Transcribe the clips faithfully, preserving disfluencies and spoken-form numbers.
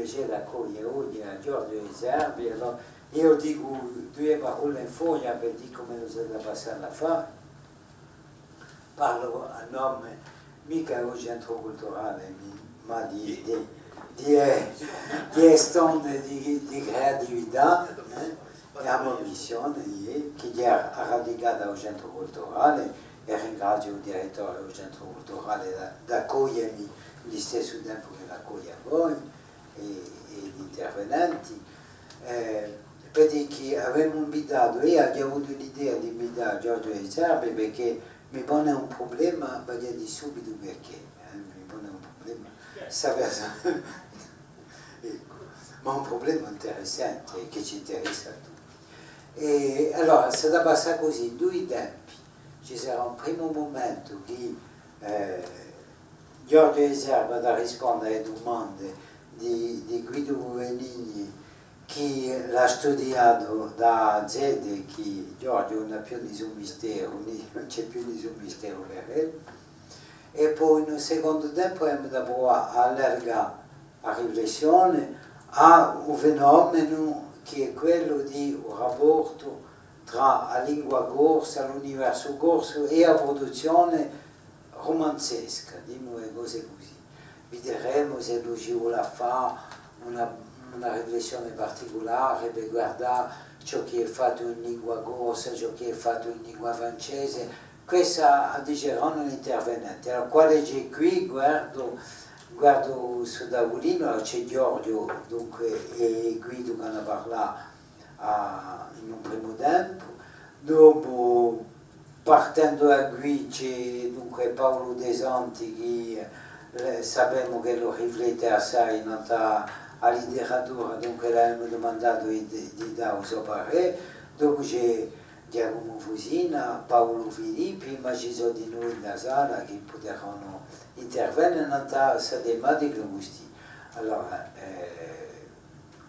piacè d'accoglie oghje à Ghjorghju Zerbi, allora eiu dicu duie parolle in furia per dì cumu ùn s'hà da passà l'affare. Parlu à nome, micca di u centru culturale, ma di, di, di, eh, di u stand di, di creatività, eh, è a mo missione, eh, chì hè radicata à u centru culturale, è ringraziu u direttore di u centru culturale da, d'accoglie mi in u listessu tempu ch'ellu accoglie à voi, è, è l'intervenenti. Eh, per dì chì avemu invitatu, eiu aghju avutu l'idea d'invità Ghjorghju Zerbi, perchè mi pone un prublema, v'aghju à dì subitu perchè, eh, mi pone un prublema, sta persona, eccu, ma un prublema interessante, chì ci interessa à tutti. È allora, s'hà da passà cusì, dui tempi. Ci sarà un primu mumentu chì, eh, Ghjorghju Zerbi hà da risponde à e dumande di, di Guidu Benigni, chì l'hà studiatu da A à Z, chì Ghjorghju ùn hà più nisun misteru, ùn ci hè più nisun misteru per ellu. È po in un secondu tempu avemu da pruvà à allargà a riflessione à un fenomenu chì hè quellu di un raportu trà a lingua corsa, l'universu corsu è a pruduzzione rumanzesca, dimu e cose cusì. Videremu s'ellu ci vole à fà una, una riflessione particulare per guardà ciò chì hè fattu in lingua corsa, ciò chì hè fattu in lingua francese. Quessa a diceranu l'intervenenti. Allora, quale ci hè quì? Guardu, guardu stu tavulinu, allora ci hè Ghjorghju, dunque, è Guidu chì anu da parlà à, in un primu tempu. Dopu, partendu da quì, ci hè dunque Paulu Desanti, chì, eh, sapemu ch'ellu riflette assai nant'à a literatura, dunque l'avemu dumandatu di, di dà u so parè. Dopu ci hè Ghjacumu Fusina, Paulu Filippi, ma ci sò dinù in a sala chì puderanu intervene nant'à sta tematica custì. Allora, eh,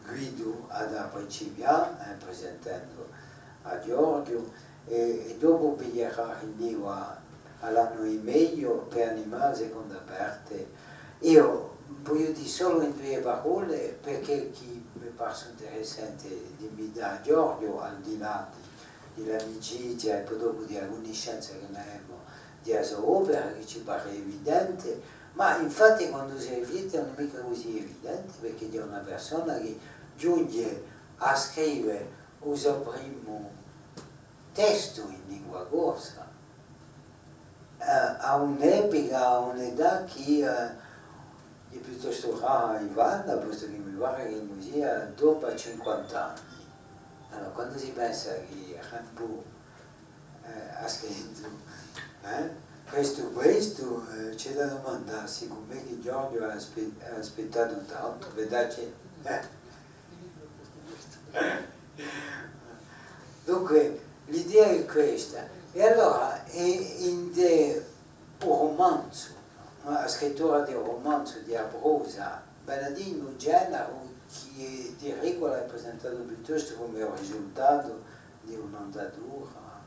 Guidu hà da principià, eh, presentendu à Ghjorghju, è, è dopu piglierà rinviu à, à l'annu di megliu per animà a seconda parte. Eiu vogliu dì solu in duie parolle, perchè chì m'hè parsu interessante d'invità à Ghjorghju, al di là di, di l'amicizia è po dopu di a cunniscenza chì n'avemu di a so opera, chì ci pare evidente, ma infatti quandu si riflette ùn hè micca cusì evidente, perchè hè una persona chì ghjunghje à scrive u so primu testu in lingua corsa, eh, à un'epica, à un'età chì, eh, hè piuttostu rara in Vanna, postu chì mi pare chì ùn sia dopu à cinquanta anni. Allora, quandu si pensa chì Rimbaud, eh, hà scrittu, eh, prestu prestu, eh, ci hè da dumandassi cum'hè chì Ghjorghju hà aspe-, hà aspettatu tantu, per dacci, eh. Dunque, l'idea hè questa. È allora, hè ind'è u rumanzu, a scrittura di un rumanzu, di a prosa, vale à dì un generu chì hè di regula hè presentatu piuttostu cum'è un risultatu di un'andatura,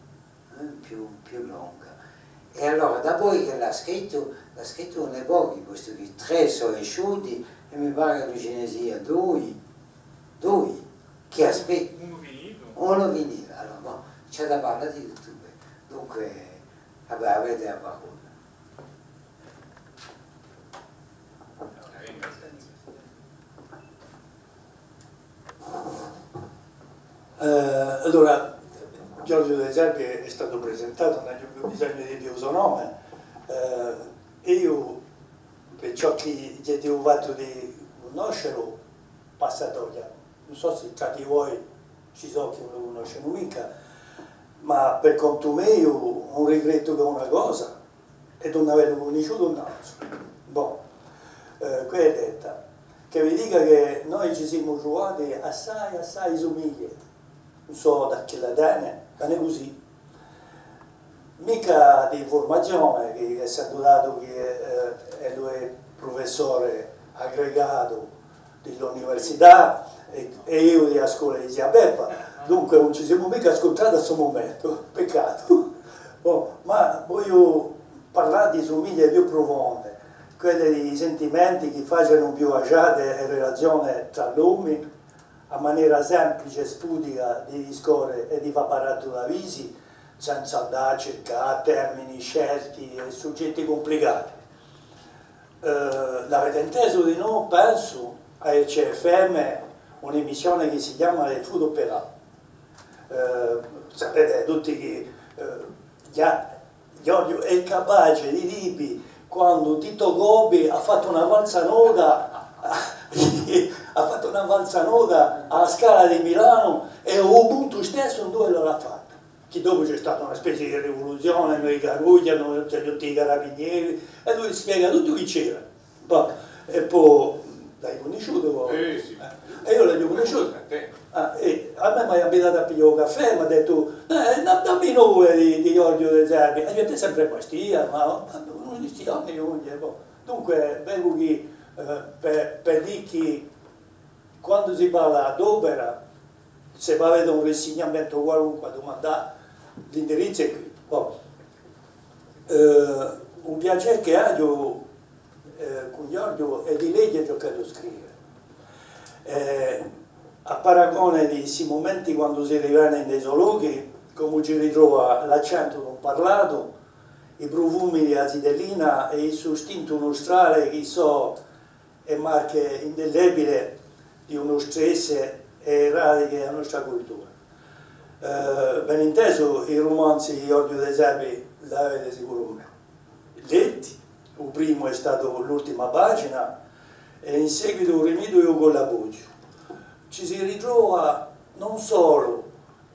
eh, più, più longa. È allora, dapoi ch'ellu l'hà scrittu, l'hà scrittu ùn hè pochi, postu chì trè sò esciuti, è mi pare ch'ellu ci ne sia dui, dui, chì aspettanu. Unu finitu. Unu finitu, allora, bon, ci hè da parlà di tuttu què. Dunque, vabbè, avete a parolla. Eh, allora, Ghjorghju De Zerbi hè statu presentatu, ùn aghju più bisognu di dì u so nome. Eh, eiu, per ciò chì, chì aghju fattu di cunnoscelu, passatu ghjà, ùn sò s'è trà di voi ci sò chì ùn lu cunnoscenu micca, ma per contu meiu ùn rigrettu chè una cosa, è d'ùn avellu cunnisciutu un altru. Bon, eh, què hè detta, chì vi dica chì noi ci simu truvati assai, assai sumiglie, ùn sò da chì la tene, ma hè cusì. Micca di furmazione, chì, chì essendu datu chì, eh, ellu hè prufessore aggregatu di l'università è, è eiu di a scola di zia Peppa, dunque ùn ci simu micca scuntrati à stu mumentu, peccatu. Bon, ma vogliu parlà di sumiglie più prufonde, Quelli sentimenti chì facenu viaghjà e relazione trà l'omi, a manera semplice è spudica di discorre è di fà barattu d'avisi, senza andà à circà termini scelti è sugetti cumplicati. Eh, l'avete intesu dinò, pensu, à R C F M, un'emissione chì si chjama Les Fous d'Opéra. Eh, sapete tutti chì, eh, ghjà Ghjorghju hè capace di dì vi quandu Tito Gobbi hà fattu una falsa nota, hà fattu una falsa nota à a Scala di Milanu è u puntu stessu induve l'hà fatta. Chì dopu ci hè stata una spezia di rivuluzione, no, i carrughji, no, ci hè tutti i carabinieri, è ellu spiega tuttu chì c'era. Bò, è po l'hai cunnisciutu, o? Eh, sì. Eh, è eiu l'aghju cunnisciutu. Ah, è à mè m'hà invitatu à piglià u caffè, m'hà dettu: "Eh, da-, dammi nove di, di Ghjorghju De Zerbi." È eiu: "Tè sempre in Bastia, ma, ma ùn esistianu, eiu, bò." Dunque, vecu chì, eh, per, per dì chì quandu si parla d'opera, s'è vo avete un rissignamentu qualunque, dumandà, l'indirizzu hè quì. Bò. Eh, un piacè chì aghju, eh, cun Ghjorghju hè di leghje ciò ch'ellu scrive. Eh, à paragone di sti mumenti quandu si rivene in i so lochi, comu ci ritrova l'accentu d'un parlatu, i prufumi di a zitellina è issu stintu nustrale chì sò e marche indelebile di u nostru esse è radiche di a nostra cultura. Eh, ben intesu, i rumanzi di Ghjorghju De Zerbi l'avete sicuru letti, u primu hè statu L'ultima pagina è in seguitu U rimitu è u collabughju. Ci si ritrova ùn solu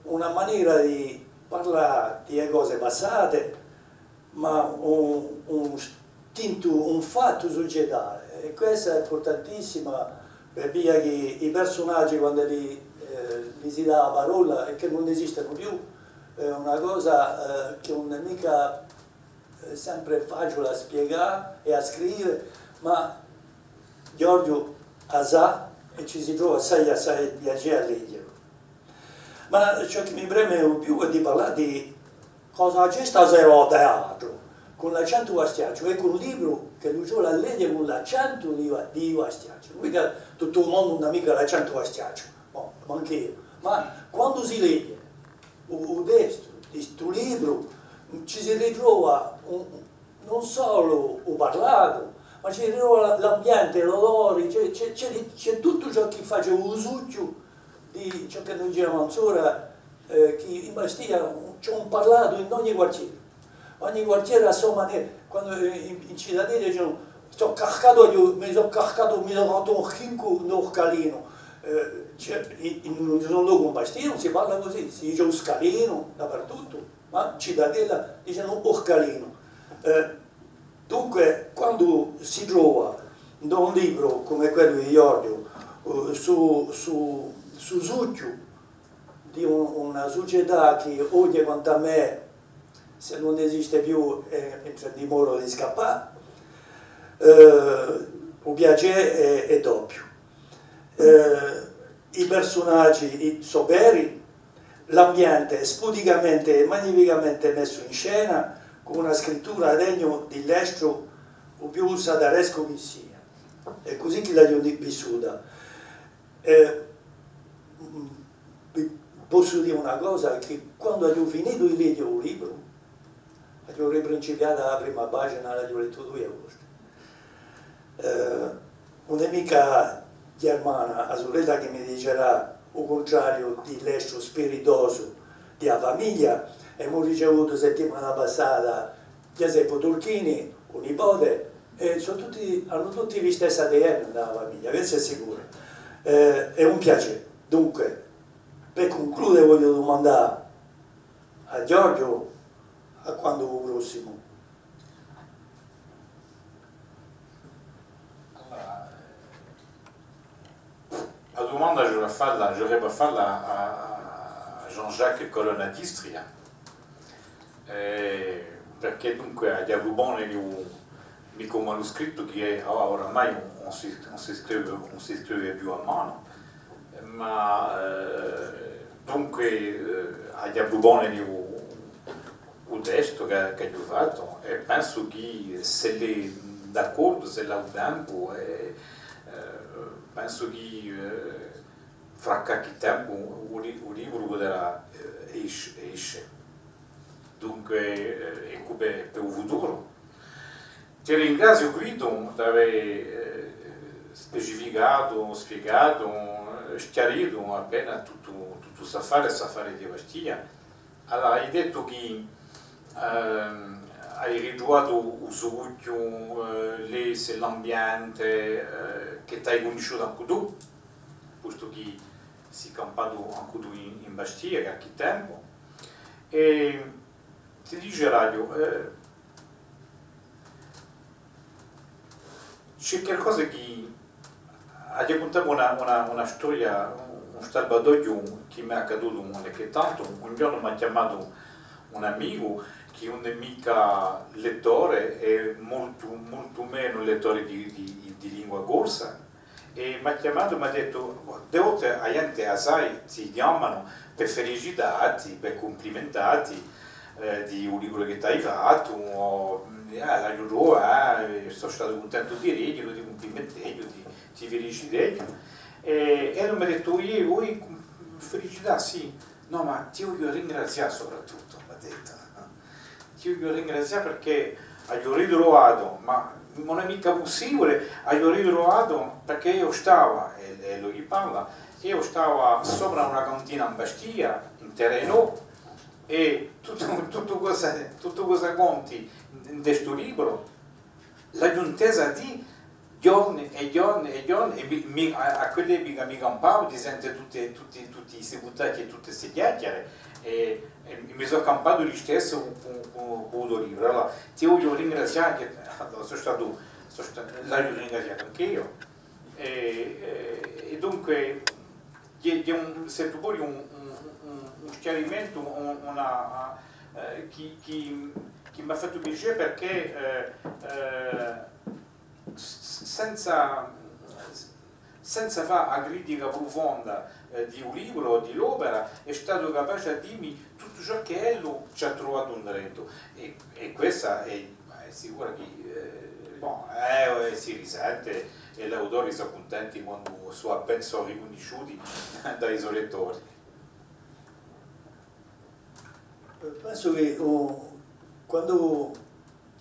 una manera di parlà di e cose passate, ma un, un stintu, un fattu sucetale. È questa hè impurtantissima, per via chì i persunaghji, quand'elli, eh, li si dà a parolla è chì ùn esistenu più, hè una cosa, eh, chì ùn hè micca, eh, sempre faciule à spiegà è à scrive, ma Ghjorghju a sà è ci si trova assai, assai piacè à leghjelu. Ma ciò chì mi preme u più hè di parlà di Cosa ci hè stasera à u teatru, cù l'accentu bastiacciu, è cù un libru chì ci vole à leghje cù l'accentu di, di bastiacciu. Micca tuttu u mondu ùn hà micca l'accentu bastiacciu, bò, mancu eiu. Ma quandu si leghje u, u testu di stu libru, ci si ritrova un, ùn solu u parlatu, ma ci si ritrova l'ambiente, l'odori, ci hè, ci hè, ci hè, ci hè tuttu ciò chì face u suchju di ciò chì no dicemu ancora, eh, chì in Bastia ci hè un parlatu in ogni quartiere. Ogni quartiere hà a so manera. Quandu, eh, in, in Citadella dicenu: "Sò cascatu, eiu mi sò cascatu, mi sò fattu un chincu in u scalinu." Eh, ci hè, in, in un locu in Bastia ùn si parla cusì, si dice u scalinu dapertuttu, ma in Citadella dicenu u scalinu. Eh, Dunque, quandu si trova in un libru cum'è quellu di Ghjorghju, eh, stu, stu, stu suchju di un, una sucetà chì oghje quant'à mè, s'è ùn esiste più, hè, hè in trà di moda di scappà, eh, u piacè hè, hè doppiu. Eh, i persunaghji, i, sò veri, l'ambiente hè spudicamente è magnificamente messu in scena, cù una scrittura degnu di l'estru u più sadarescu chì sia. Hè cusì chì l'aghju di-, vissuta. È, mm, vi possu dì una cosa, chì quandu aghju finitu di leghje u libru, aghju riprincipiatu à a prima pagina, l'aghju lettu duie volte. Eh, ùn hè micca Ghjermana, a surella, chì mi dicerà u cuntrariu di l'estru spiritosu di a famiglia, emu ricevutu settimana passata Ghjaseppu Turchini, u nipote, è sò tutti, anu tutti listessu A D N in a famiglia, questu hè sicuru. Eh, hè un piacè. Dunque, per cunclude, vogliu dumandà à Ghjorghju, à quandu u prossimu? Allora, eh, a dumanda ci vole à falla, ci vole à falla à, à Jean-Jacques Colonna d'Istria. Eh, perchè dunque, à Diablu Bone, eiu, micca u manuscrittu chì hè, ah, oramai ùn, ùn si, ùn si scrive, ùn si scrive più à manu, ma, eh, dunque, eh, aghju à pruponeli u, u testu chì, ch'aghju fattu, è pensu chì s'ellu, D'accordu, s'ellu hà u tempu, è, eh, pensu chì, eh, fra qualchì tempu u li-, u libru puderà, eh, esc-, esce. Dunque, eh, eccu per, per u futuru. Ti ringraziu, Guidu, d'avè, eh, specificatu, spiegatu, eh, schjaritu appena tuttu, tuttu st'affare, st'affare di Bastia. Allora, hai dettu chì, ehm, hai ritruvatu u sughju, eh, l'esse, l'ambiente, eh, chì t'hai cunnisciutu ancu tù, postu chì sì campatu ancu tù in, in Bastia qualchì tempu. È ti diceraghju, eh, ci hè qualcosa chì, aghju da cuntà una, una, una storia, un, un stalvatoghju chì m'hè accadutu ùn hè chè tantu. Un ghjornu m'hà chjamatu un amicu chì ùn hè micca lettore è moltu, moltu menu lettore di, di, di lingua corsa, è m'hà chjamatu, m'hà dettu: «Di volte a ghjente assai ti chjamanu per felicitatti, per cumplimentatti, eh, di u libru chì t'hai fattu, o, eh, l'aghju trovu, eh, sò statu cuntentu di leghjelu, ti cumplimenteghju, ti, ti feliciteghju.» È, è allora m'hà dettu: «Iè, vulia felicità, sì.» «Nò, ma ti vogliu ringrazià soprattuttu», m'hà dettu. «Ti vogliu ringrazià perchè aghju ritruvatu, ma ùn hè micca pussibule, aghju ritruvatu perchè eiu stava», è, è ellu chì parla, «eiu stava sopra una cantina in Bastia, in terrenu, è tuttu, tuttu cosa, tuttu cosa conti in, in stu libru, l'aghju intesa dì ghjorni è ghjorni è ghjorni, è mi, mi, à, à quell'epica mi campava di sente tutti, tutti, tutti sti buttacchi è tutte ste chjachjare, è, è mi sò campatu listessu cù, cù, cù, cù u to libru. Allora, ti vogliu ringrazià, chì, allora, sò statu, sò sta-, l'aghju ringraziatu anch'eiu.» È, è, è dunque, ghjè, ghjè un, s'è tù voli, un, un, un, un schjarimentu, un, una, eh, chì, chì, chì m'hà fattu piacè perchè, eh, eh, s-, s-, senza, senza fà a critica prufonda, eh, di u libru o di l'opera, hè statu capace à dì mi tuttu ciò ch'ellu ci hà truvatu indrentu. È, è quessa hè, hè sicura chì, eh, bon, eh, eh, si risente, è l'autori sò cuntenti quandu sò appena sò ricunnisciuti da i so lettori. Eh, pensu chì, uh, quandu,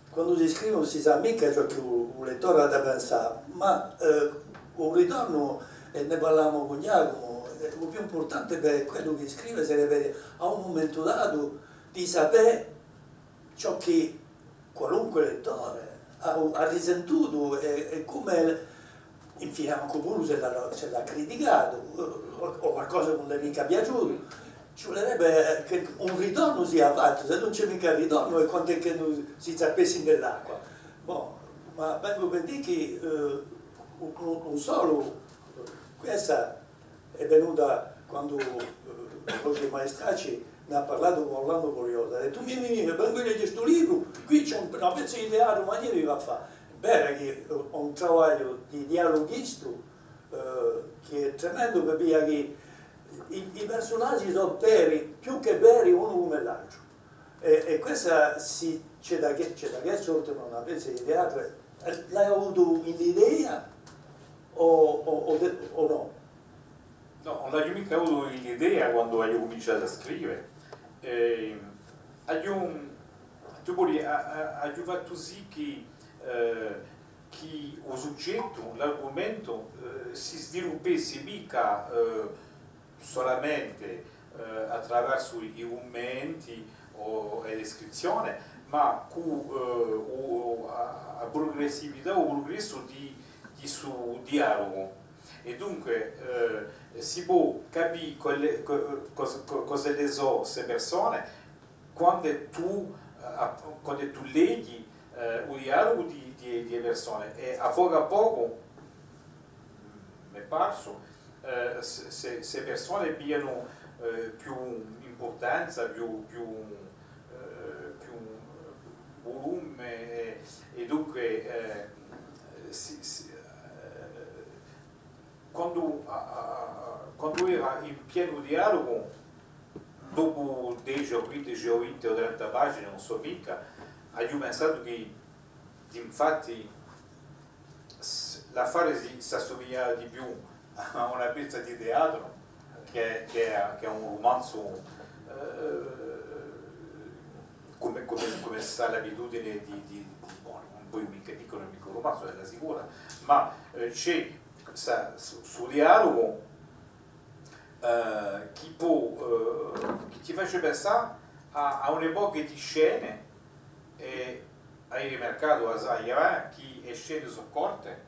quandu si scrive ùn si sà micca ciò chì u, u lettore hà da pensà, ma, eh, u ritornu, è ne parlavamu cun Ghjacumu, eh, u più impurtante per quellu chì scrive sarebbe à un mumentu datu di sapè ciò chì qualunque lettore hà, hà risentutu è, è cume, infine, ancu puru s'ellu l'hà, s'ellu l'hà criticatu, o, o qualcosa chì ùn l'hè micca piaciutu, ci vulerebbe chì un ritornu sia fattu, s'ellu ùn ci hè micca ritornu hè quant'è chì no si zappessi in l'acqua. Bon, ma vengu per dì chì, eh, u, u, u solu, questa hè venuta quandu, eh, Croce Maestracci n'hà parlatu cù Orlando Curiosa. Hà dettu: «Mì, mì, mì, vengu à leghje stu libru, quì ci hè un, una pezza di teatru magnificu à fà.» Hè vera chì hè un travagliu di dialughistu, eh, chì hè tremendu, per via chì i, i persunaghji sò veri, più chè veri unu cum'è l'altru. È, è questa, sì, ci hè da chì, ci hè da chì sorte una pezza di teatru, eh, l'hai avutu in l'idea o, o, o de-, o nò? Nò, ùn l'aghju micca avutu l'idea quandu aghju cuminciatu à scrive. Eh, aghju, tù poi, a-, a-, aghju fattu sì chì, eh, chì u sughjettu, l'argumentu, eh, si sviluppessi micca, eh, solamente, eh, attraversu i cummenti o e descrizzione, ma cù, eh, u, a, a prugressività, u prugressu di, di stu dialogu. È dunque, eh, si pò capì quale, co-, cos-, co-, cos'elle sò ste persone quand'è tù, eh, app-, quand'è tù leghji, eh, u dialogu di, di, di e persone, è à pocu à pocu, mm, m'hè parsu, eh, s-, s-, ste persone piglianu, eh, più impurtanza, più, più, eh, più vulume, è, è dunque, eh, si, si, eh, quandu, a, a, a, quandu era in pienu dialogu, dopu dece o quindeci o vinti o trenta pagine, ùn sò micca, aghju pensatu chì, d'infatti, L'affare si, s'assumiglia di più à una pezza di teatru chè, chè à, chè à un rumanzu, eh, cum'è, cum'è, cum'è s'hà l'abitudine di, di, di, bon, un po' micca picculu, micca un rumanzu, hè a sicura, ma, eh, ci hè sta, stu, stu dialogu, eh, chì pò, eh, chì ti face pensà à, à un pocu di scene, è ai rimarcatu, a sai, eh, chì e scene sò corte,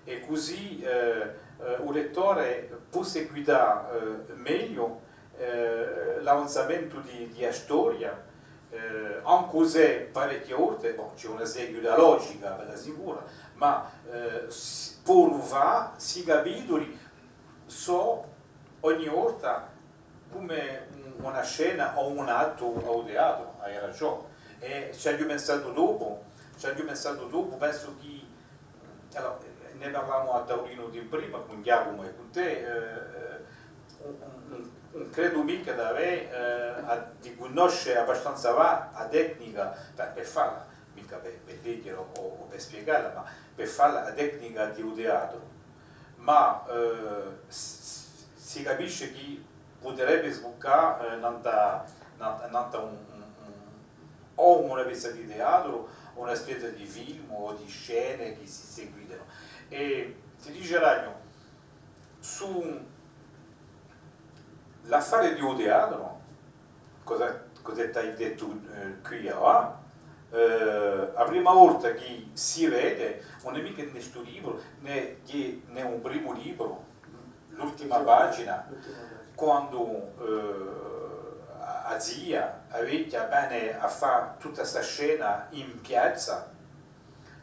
è cusì, eh, eh, u lettore pò seguità, eh, megliu, eh, l'avanzamentu di, di a storia, eh, ancu s'è parechje volte, bon, ci hè una seguita logica, bella sicura, ma, eh, s-, pò fà, sti capituli sò ogni volta cum'è un, una scena o un attu à u teatru, ai ragiò. È ci aghju pensatu dopu, ci aghju pensatu dopu, pensu chì, allora, ne parlavamu à taulinu d'imprima, cun Ghjacumu è cun tè, eh, eh, ùn, ùn, ùn, ùn credu micca d'avè, eh, à, di cunnosce abbastanza bè a tecnica per, per falla, micca per, per leghjela o, o per spiegalla, ma per falla a tecnica di u teatru. Ma, eh, s-, s-, si capisce chì puderebbe sbuccà, eh, nant'à, nan-, nant'à un, un, un, o una pezza di teatru, o una spezia di film, o di scene chì si seguitanu. È ti diceraghju, su l'affare di u teatru, cosa, cosa t'ai dettu, eh, quì avà, eh, a prima volta chì si vede, ùn hè micca in stu libru, nè, nè un primu libru, l'ultima pagina, quandu, eh, a, a zia, a vechja, vene à fà tutta sta scena in piazza,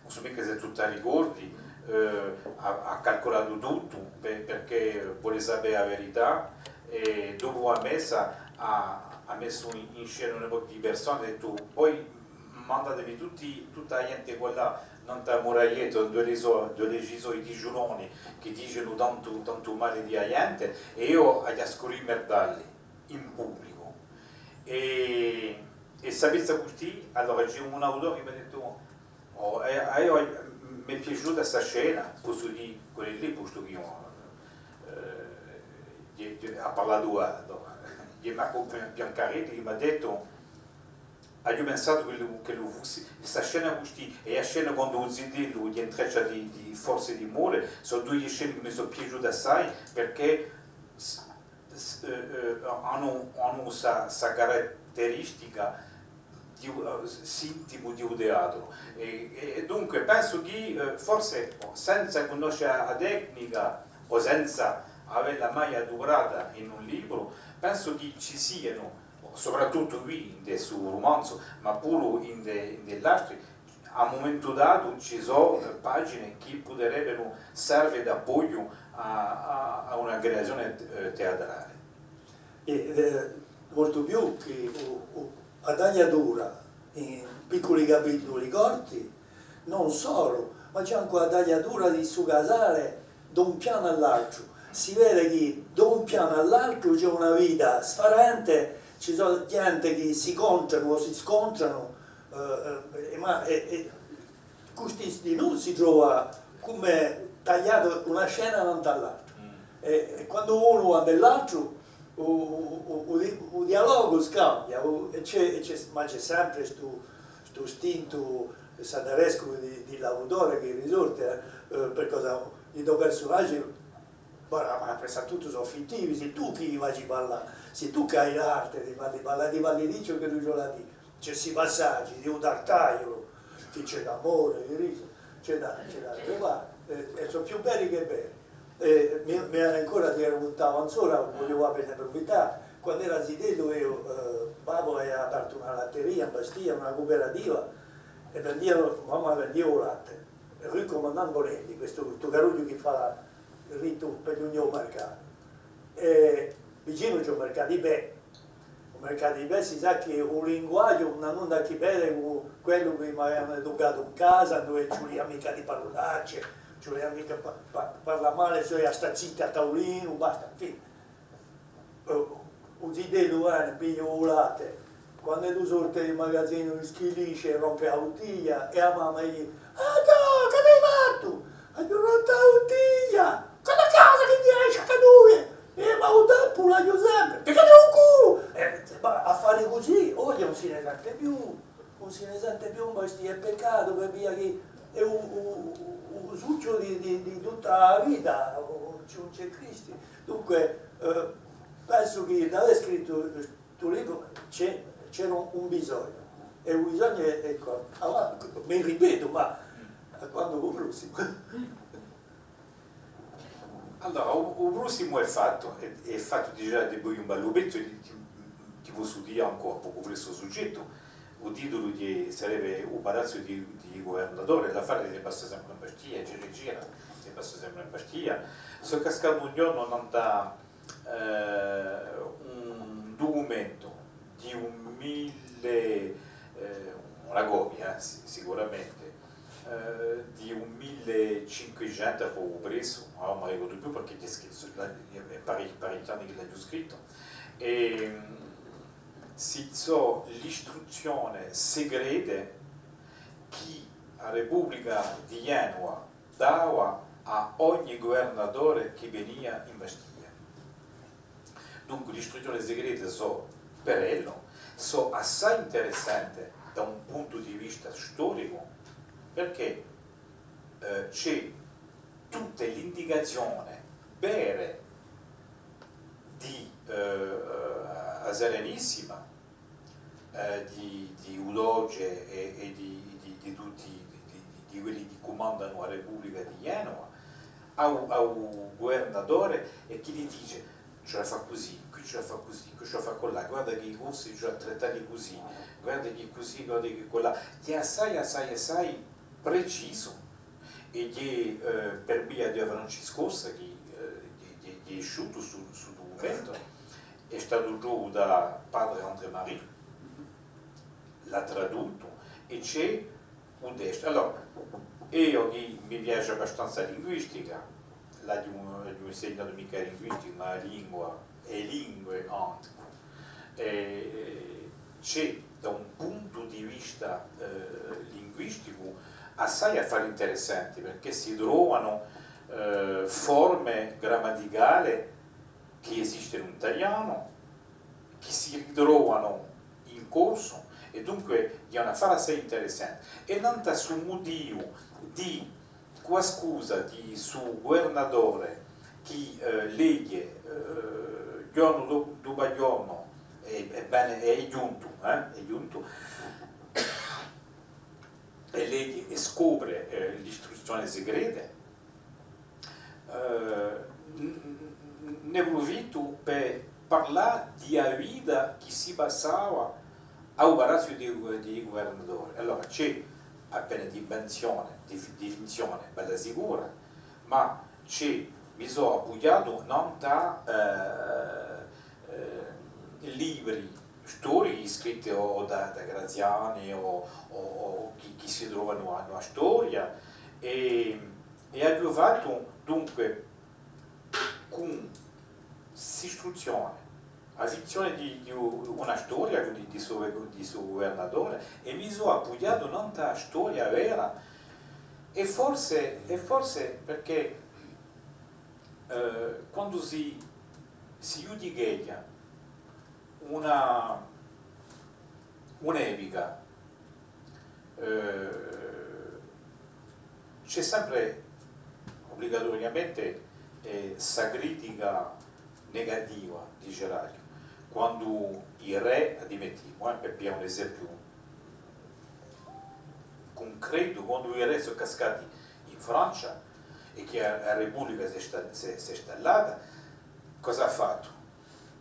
ùn sò micca s'è tù ti ricordi, eh, hà, hà calculatu tuttu, per-, perchè vole sapè a verità, è dopu a messa hà, hà messu in, in scena un pocu di persone, hà dettu, voi mandatemi tutti, tutta a ghjente quella nant'à a muraglietta, induve ci sò, induve ci sò i ghjuloni chì dicenu tantu, tantu male di a ghjente, è eiu aghju à scurrimmerdalli in publicu. È, è sapete custì, allora ci hè un autore chì m'hà dettu, oh, è, è eiu, m'hè piaciuta sta scena, possu dì, quella lì, postu chì eiu, eh, hè, hè, hà parlatu, eh, Marcu Biancarelli, chì m'hà dettu, aghju pensatu ch'ellu, ch'ellu fussi, sta scena custì, è a scena quandu u zitellu hè in traccia di, di, forse di more, sò duie scene chì mi sò piaciute assai, perchè s-, s-, eh, eh, anu, anu sta, sta caratteristica di u, eh, s-, sintimu di u teatru. È, è, è dunque pensu chì, eh, forse senza cunnosce a, a tecnica o senza avella mai aduprata in un libru, pensu chì ci sianu, soprattuttu quì, in stu rumanzu, ma puru in de, in de l'altri, à un mumentu datu ci sò, eh, pagine chì puderebbenu serve d'appoghju à, à, à una creazione, eh, teatrale. È, eh, moltu più chì u, u, a tagliatura in picculi capituli corti, ùn solu, ma ci hè ancu a tagliatura di stu casale da un pianu à l'altru. Si vede chì da un pianu à l'altru ci hè una vita sfarente, ci sò ghjente chì si contranu o si scontranu, eh, eh, ma, eh, eh, custì dinù si trova cum'è tagliatu una scena nant'à l'altra. Mm. È, è quandu unu và ind'è l'altru, u, u, u, u di-, u dialogu scambia, u, è ci hè, è ci hè, ma ci hè sempre stu, stu stintu sadarescu di, di l'autore chì risorte, eh, eh, perchè i to persunaghji, ma, ma pressatuttu sò fittivi, sì tù chì i faci parlà, sì tù chì ai l'arte di falli parlà, di falli dì ciò ch'elli ci vole à dì. Ci hè sti passaghji di u Tartagliu, chì ci hè da more, di risu, ci hè da, ci hè da truvà, eh, è sò più belli chè belli. È mi, mi pare ancora, ti racuntava anzora, vogliu appena approfittà, quandu era zitellu eiu, eh, babbu avia apertu una latteria in Bastia, una cuuperativa, è vendia, mamma vendia u latte. Rue Commandant Bonelli, questu, stu carrughju chì fà rittu per ghjunghje à u mercatu. È vicinu ci hè u mercatu di Pè. U mercatu di Pè, si sà chì u linguaghju ùn hà nunda à chì vede cù quellu chì m'avianu educatu in casa, induve ci vulia micca dì parulacce, ci vulia micca pa-, pa-, parlà male, si vulia stà zitti à taulinu, basta, infine. Eh, u zitellu vene, piglia u latte, quand'ellu sorte di u magazinu, schilisce è rompe a buttiglia, è a mamma li dice: «Ah, Ghjò, chì t'hai fattu? Aghju rottu più in Bastia, hè peccatu, per via chì hè u, u, u, u succhju di, di, di tutta a vita, o, o, ci, ùn ci hè Cristu. Dunque, eh, pensu chì d'avè scrittu stu libru ci hè, ci hè un, un bisognu. È u bisognu hè, eccu, allora, mi ripetu, ma à quandu u prossimu? Allora, u, u prossimu hè fattu, hè, hè fattu digià dipoi un bellu pezzu, ti, ti, ti possu dì ancu à pocu pressu u sughjettu. U titulu di, sarebbe U Palazzu di, di Guvernatore, l'affare si passa sempre in Bastia, gira è gira, si passa sempre in Bastia. Sò cascatu un ghjornu nant'à, eh, un ducumentu di un mille, eh, una copia, eh, si-, sicuramente, eh, di un mille è cinquecentu à pocu pressu, ora ùn mi ricordu più perchè ci hè scrittu, hè pare-, parechji anni chì l'aghju scrittu, è, mm, si sò l'istruzzione segrete chì a Republica di Genuva dava à ogni guvernatore chì venia in Bastia. Dunque, l'istruzzione segrete sò, per ellu, sò assai interessante da un puntu di vista storicu, perchè, eh, ci hè tutte l'indicazione vere di, eh, a Serenissima, eh, di, di u Doge è, è di, di, di tutti, di, di, di quelli chì cumandanu a Republica di Genuva, à u, à u guvernatore, è chì li dice: «Ci hè da fà cusì, quì ci hè da fà cusì, quì ci hè da fà culà, guarda chì i Corsi ci hè da trattalli cusì, guarda chì cusì, guarda chì culà». Hè assai, assai, assai precisu, è hè, eh, per via di a Franciscorsa chì, eh, hè, hè, hè esciutu stu, stu ducumentu, hè statu trovu da padre André Marie, l'hà traduttu, è ci hè u testu. Allora, eiu chì mi piace abbastanza a linguistica, l'aghju, aghju insignatu micca a linguistica, ma a lingua, e lingue ancu. È, è ci hè da un puntu di vista, eh, linguisticu assai affari interessanti, perchè si trovanu, eh, forme grammaticali chì esistenu in talianu, chì si ritrovanu in corsu, è dunque hè un affare assai interessante. È nant'à stu mutivu di qualcosa di stu guvernatore chì, eh, leghje, eh, ghjornu do-, dopu ghjornu, è, è bè, hè ghjuntu, eh, hè ghjuntu, è leghje è scopre, eh, l'istruzzione segrete, eh, n-, n-, n-, ne prufittu per parlà di a vita chì si passava à u palazzu di, di guvernatore. Allora, ci hè appena di menzione, di, di finzione, bella sicura, ma ci hè, mi sò appughjatu nant'à, eh, eh, libri storichi scritti o da, da Graziani o, o, o chì, chì si trovanu in a storia, è, è aghju fattu, dunque, cù st'istruzzione, a fizzione di, di u-, una storia di, di stu, di stu guvernatore, è mi sò appughjatu nant'à a storia vera, è forse, è forse perchè, eh, quandu si, si ghjudicheghja una, un'epica, eh, ci hè sempre ubligatoriamente, eh, sta critica negativa, diceraghju, quandu i rè, ammettimu, eh, per piglià un esempiu cuncretu, quandu i rè sò cascati in Francia è chì a, a Republica s'hè sta-, s'hè, s'hè stallata, cosa hà fattu?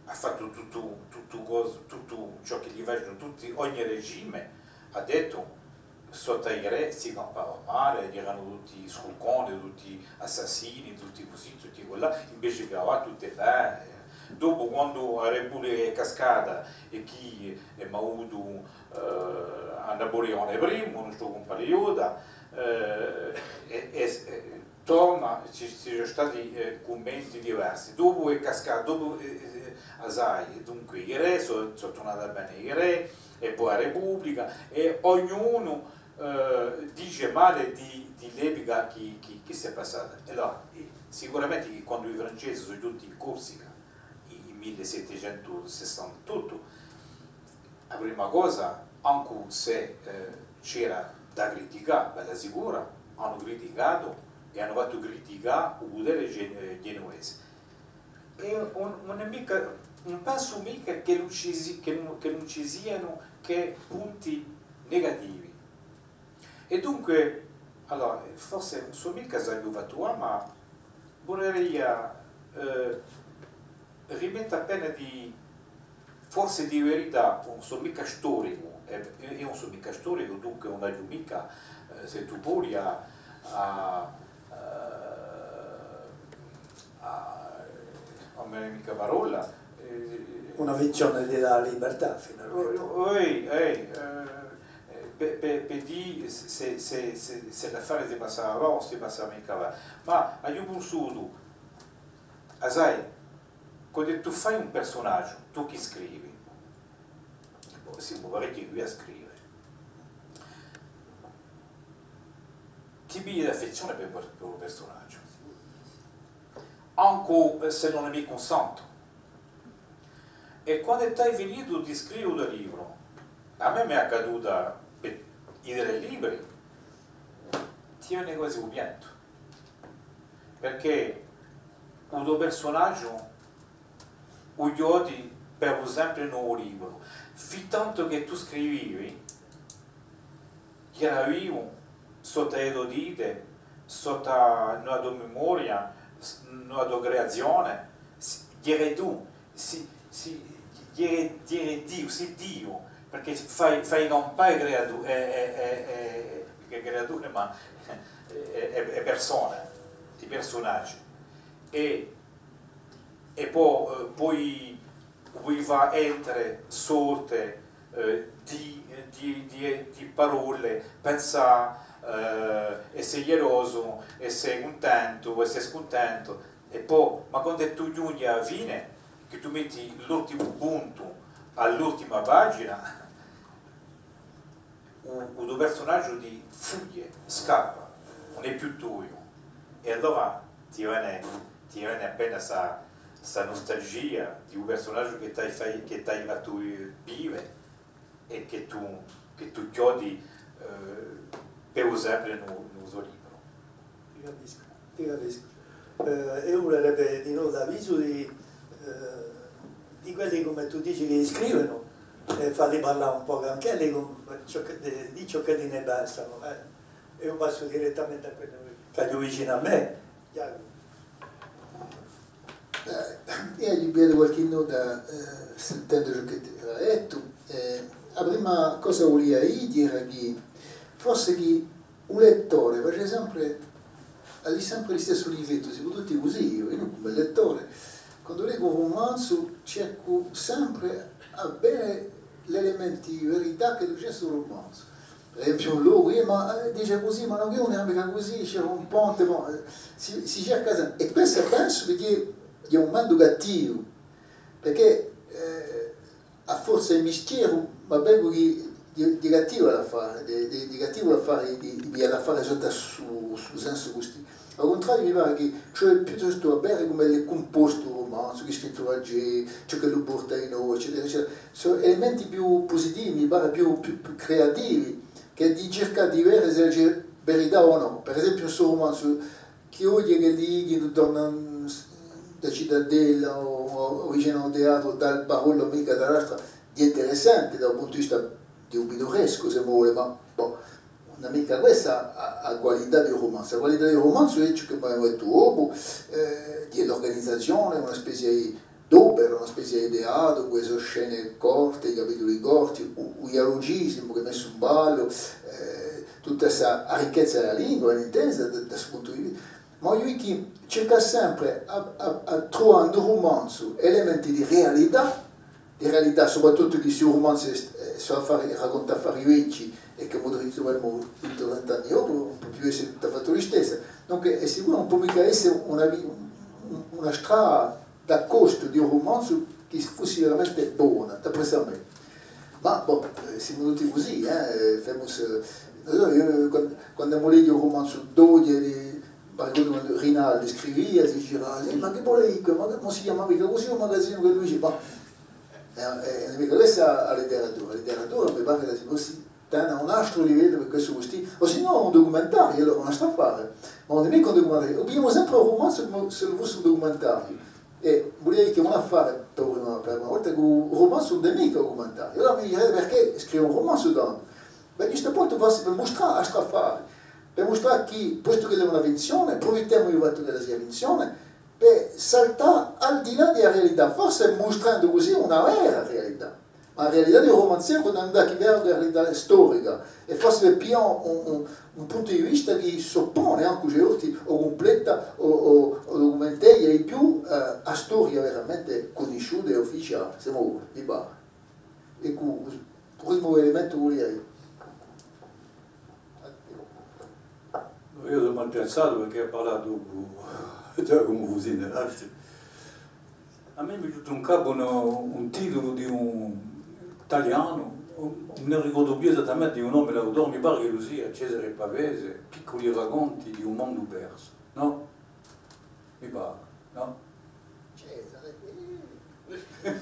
Hà fattu tuttu, tuttu cosu, tuttu ciò chì li facenu tutti, ogni regime, hà dettu, sottu à i rè si campava male, eranu tutti scrucconi, tutti assassini, tutti cusì, tutti quallà, invece chì avà tuttu hè bè. Dopu, quandu a Republica hè cascata è chì emu avutu, eh, à Napulione primu, u nostru cumpatriotta, eh, è, è, è, torna, ci, ci sò stati, eh, cummenti diversi. Dopu hè cascatu, dopu, eh, eh, assai, è dunque i rè sò, sò turnati à vene i rè, è po a Republica, è ognunu, eh, dice male di, di l'epica chì, chì, chì s'hè passata. È allora, eh, sicuramente chì quandu i Francesi sò ghjunti in Corsica, in, in mille settecentu sessantottu, a prima cosa, ancu s'è, eh, C'era da criticà, bella sicura, anu criticatu è anu fattu criticà u putere gen-, eh, ghjenuvese. È ùn, ùn hè micca, ùn pensu micca chì ùn ci si-, chì ùn, chì ùn ci sianu chè punti negativi. È dunque, allora, forse ùn sò micca s'aghju fattu, ma vuleria, eh, rimette appena di, forse di verità, ùn sò micca storicu, è, è ùn sò micca storicu, dunque ùn aghju micca, eh, s'è tù voli, à, à, eh, à, ùn mi vene micca parolla, eh, una visione di la libertà, finalmente. Oi, oi, eh, eh, per, per, per dì s'è, s'è, s'è, s'è l'affare si passava avà o si passava micca avà. Ma aghju pussutu, a sai, quandu tù fai un persunagiu, tù chì scrivi, simu parechji quì à scrive, ti pigli d'affezzione per, per u persunagiu, ancu, eh, s'ellu ùn hè micca un santu. È quandu t'hai finitu di scrive u to libru, à mè m'hè accaduta per i trè libri, ti vene quasi u piantu, perchè u to persunagiu u chjodi per u sempre in u libru, fin tantu chì tù scrivivi, ch'era vivu sottu à e to dite, sottu à a to memoria, s-, à a to creazione, s-, ch'eri tù, si, si, ch'eri, ch'eri Diu, sì Diu, perchè fai, fai campà e creatu-, e, e, e, e, e creature, ma e, e, e persone, i persunaghji. È, è po, eh, poi, poi fà entre sorte, eh, di, di, di, di parolle, pensà, eh, esse ghjelosu, esse cuntentu, esse scuntentu, è po, ma quand'è tù ghjunghji à a fine, chì tù metti l'ultimu puntu à l'ultima pagina, u, u to persunagiu ti fughje, scappa, ùn hè più toiu. È allora ti vene, ti vene appena sta, sta nustalgia di u persunagiu chì t'hai fai-, chì t'hai fattu vive è chì tù, chì tù chjodi, eh, per u sempre in u, in u to libru. Ti capiscu, ti capiscu. Eh, eiu vulerebbe dinò l'avisu di, eh, di quelli, cum'è tù dici, chì scrivenu, è falli parlà un pocu anch'elli, cun-, ciò chì, di, di ciò ch'elli ne pensanu, eh. Eiu passu direttamente à quellu chì aghju vicinu à mè. Ghjacumu. Eh, eiu aghju beatu qualchì nota, eh, sentendu ciò chì tù ai dettu. Eh, a prima cosa ch'o vulia dì era chì forse chì u lettore face sempre, hà sempre listessu difettu, simu tutti cusì, eiu, eiu cum'è lettore, quandu leghju un rumanzu cercu sempre à vede l'elementi di verità chì ci hè in u rumanzu. Per esempiu, un locu, eh, ma, eh, dice cusì, ma ùn hè micca cusì, c'era un ponte, bon, eh, si, si cerca sempre. È questu pensu chì hè un mumentu cattivu, perchè, eh, à forza di mistieru, ma vecu chì hè, hè cattivu da fà, hè, hè, hè cattivu da fà, di, di, di piglià l'affare sottu à stu, stu sensu custì. À u cuntrariu, mi pare chì, cioè, piuttostu à vede cum'ellu hè cumpostu u rumanzu, chì scrittura ci hè, ciò ch'ellu porta in noi, eccetera, eccetera. Sò elementi più pusitivi, mi pare più, più, più creativi, chè di circà di vede s'ellu ci hè verità o nò. Per esempiu, in stu rumanzu, chì oghje ch'elli ghjunghjinu, tornanu in a citadella o, o vicinu à u teatru, da u parolu micca da l'altra, hè interessante da u puntu di vista di u pitturescu, s'è vole, ma, bon, ùn hè micca questa a, a qualità di u rumanzu. A qualità di u rumanzu hè ciò chì m'hai dettu dopu, eh, di l'urganizazione, una spezia di, d'opera, una spezia di teatru, cù e so scene corte, i capituli corti, u, u dialogisimu chì hè messu in ballu, eh, tutta sta, a ricchezza di a lingua, ben intesa, da, da stu puntu di vista. Ma eiu chì circu sempre à, à, à truvà in u rumanzu elementi di realità, di realità, soprattuttu chì stu rumanzu hè, eh, sò affari, racconta affari vechji è chì mo truvemu vinti o trenta anni dopu, ùn pò più esse tuttu à fattu listessa. Dunque, hè sicuru, ùn pò micca esse una vi-, un-, una strada d'accostu di un rumanzu chì fussi veramente bona, d'appressu à mè. Ma, bon, eh, simu tutti cusì, eh, famous, eh, ùn sò, eiu, quandu, quandu emu lettu un rumanzu d'oghje, di, m'arricordu quandu Rinaldi scrivia, si dicia, "Eh, ma chì vole dì, ma chì, ùn si chjama micca cusì u magazinu chì ellu dice?" Ma, eh, eh, ùn hè micca questa a literatura, a literatura mi pare ch'ella si possi tene un altru livellu chè quessu custì, o sinnò un ducumentariu, allora un altru affare. Ma ùn hè micca un ducumentariu. O pigliemu sempre un rumanzu cum'è s'ellu fussi un ducumentariu. È vulia dì chì un affare, per una, per una volta, chì un rumanzu ùn hè micca un ducumentariu. Allora mi direte, perchè scrive un rumanzu tandu? Bè, ghjustu appuntu, forse per mustrà un altru affare. Per mustrà chì, postu ch'ella hè una finzione, prufittemu di u fattu ch'ella sia finzione, per saltà al di là di a realità, forse mustrendu cusì una vera realità. Ma a realità di u rumanzeru ùn hè chè una realità storica, è forse hè più un, un, un puntu di vista chì s'oppone ancu, certe volte, o cumpletta, o, o, o ducumenteghja di più, eh, a storia veramente cunnisciuta è ufficiale, sè vo vulete, mi pare. Eccu, u primu elementu ch'o vulia dì. Eiu sò mal piazzatu perchè hà parlatu dopu Ghjacumu Fusina, l'altru. À mè m'hè venutu in capu un, un titulu di un talianu, ùn, ùn mi ricordu più esattamente u nome di l'autore, mi pare ch'ellu sia Cesare Pavese, Piccoli racconti di un mondo perso, nò? Mi pare, nò? Cesare, eh.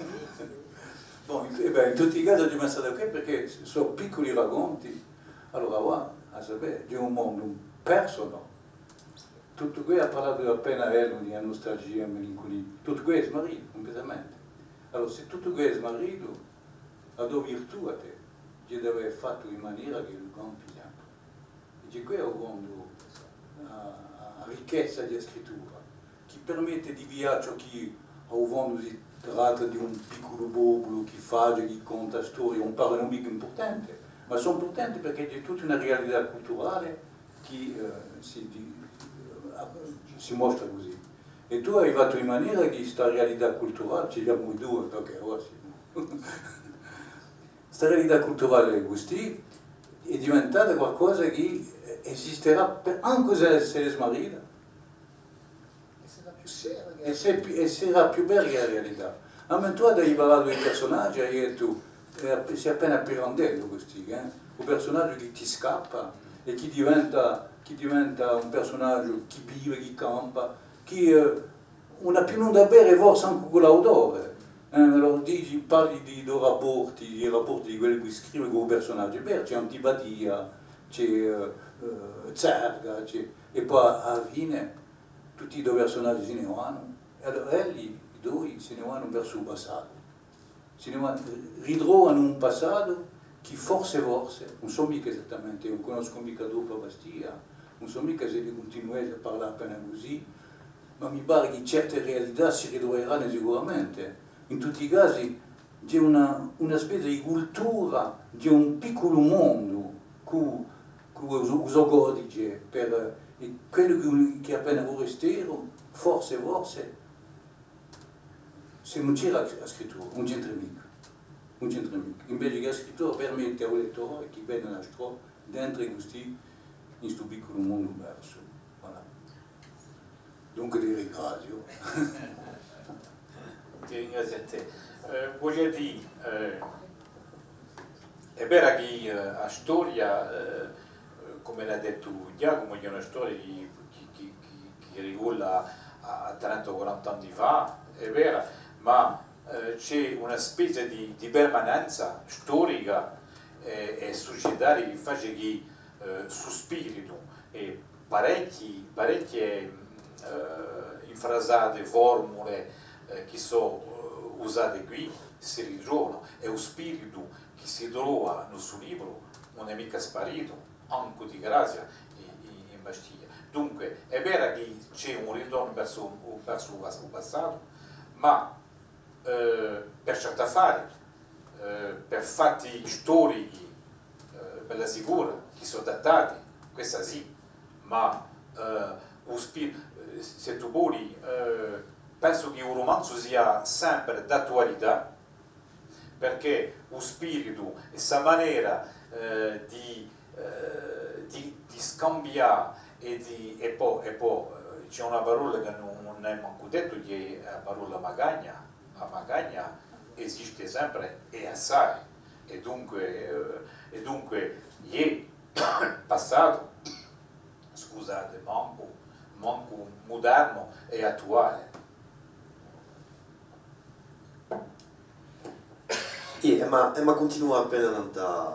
Bon, in, è bè, in tutti i casi aghju pensatu à què, perchè sò picculi racconti, allora và à sapè, di un mondu persu, nò? Tuttu què hà parlatu appena ellu di a nustalgia, a melancunia, tuttu què hè smaritu, cumpletamente. Allora, s'è tuttu què hè smaritu, a to virtù à tè, hè d'avè fattu in manera ch'ellu campi sempre. È hè què, à u fondu, a, a, a ricchezza di a scrittura, chì permette di viaghjà, chì, à u fondu, si tratta di un picculu populu chì face, chì conta storie, ùn parenu micca impurtante, ma sò impurtante perchè ci hè tutta una realità culturale chì, eh, si, di, eh, si mostra cusì. È tù hai fattu in manera chì sta realità culturale, ci simu dui, perchè ora sì. Sta realità culturale custì hè diventata qualcosa chì esisterà per, ancu s'è, s'ella hè smarrita. È serà più vera chè a realità. À un mumentu datu hai parlatu di persunaghji, hai dettu, eh, sì appena pirandellu custì, eh? U persunaghju chì ti scappa è chì diventa, chì diventa un persunaghju chì vive, chì campa, chì, eh, ùn hà più nunda à vede forse ancu cù l'autore. Eh, allora dici, parli di, di i rapporti, i rapporti di quellu chì scrive cù u persunaghju. È bè, ci hè antipatia, ci hè, eh, eh, zerga, ci hè, è po à a fine tutti i to persunaghji si ne vanu. È allora elli, i dui, si ne vanu versu u passatu. Si ne va, ritrovanu un passatu chì forse, forse, ùn sò micca esattamente, ùn cunnoscu micca troppu à Bastia, ùn sò micca s'elli cuntinueghjanu à parlà appena cusì, ma mi pare chì certe realità si ritruveranu sicuramente. In tutti i casi, ci hè una, una spezia di cultura, ci hè un picculu mondu cù, cù u so, u so codice, per, è quellu chì, chì hè appena furesteru, forse, forse, s'ellu ùn c'era a scrittura, ùn c'entra micca. Ùn c'entra micca. Invece chì a scrittura permette à u lettore chì vene da strò, d'entre custì in stu picculu mondu persu. Voilà. Dunque ti ringraziu. Ti ringraziu à tè. Eh, vogliu dì, eh, hè vera chì, eh, a storia, eh, cum'ellu hà dettu Ghjacumu, hè una storia chì, chì, chì, chì, chì ricolla à, à trenta o quaranta anni fà, hè vera, ma, eh, ci hè una spezia di, di permanenza storica è, è sucetaria chì face chì, eh, stu spiritu è parechji, parechje, eh, infrasate, formule, eh, chì sò, eh, usate quì, si ritrovanu, è u spiritu chì si trova in stu libru ùn hè micca sparitu, ancu di grazia, in, in, in Bastia. Dunque, hè vera chì ci hè un ritornu versu, versu u pas-, u passatu, ma eh, per certi affari, eh, per fatti storichi, eh, bella sicura, chì sò datati, quessa sì, ma, eh, u spi-, eh, s'è tù voli, eh, pensu chì u rumanzu sia sempre d'attualità, perchè u spiritu è sta manera, eh, di eh, di, di scambià è di, è po, è po, eh, ci hè una parolla chì ùn, ùn hè mancu dettu, chì hè a parolla magagna. A magagna esiste sempre è assai. È dunque, eh, è dunque, hè passatu, scusate, mancu, mancu mudernu è attuale. Iè, emu, emu à cuntinuà appena nant'à,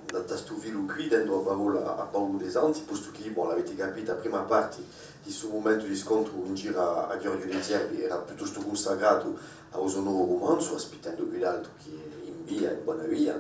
Da, da stu filu quì, dendu a parolla à Paulu Desanti, postu chì, bon, l'avete capita, a prima parti di stu mumentu di scontru in giru à, à Ghjorghju De Zerbi era piuttostu cunsacratu à u so novu rumanzu, Aspittendu Guidaltu, chì hè in via, in bona via,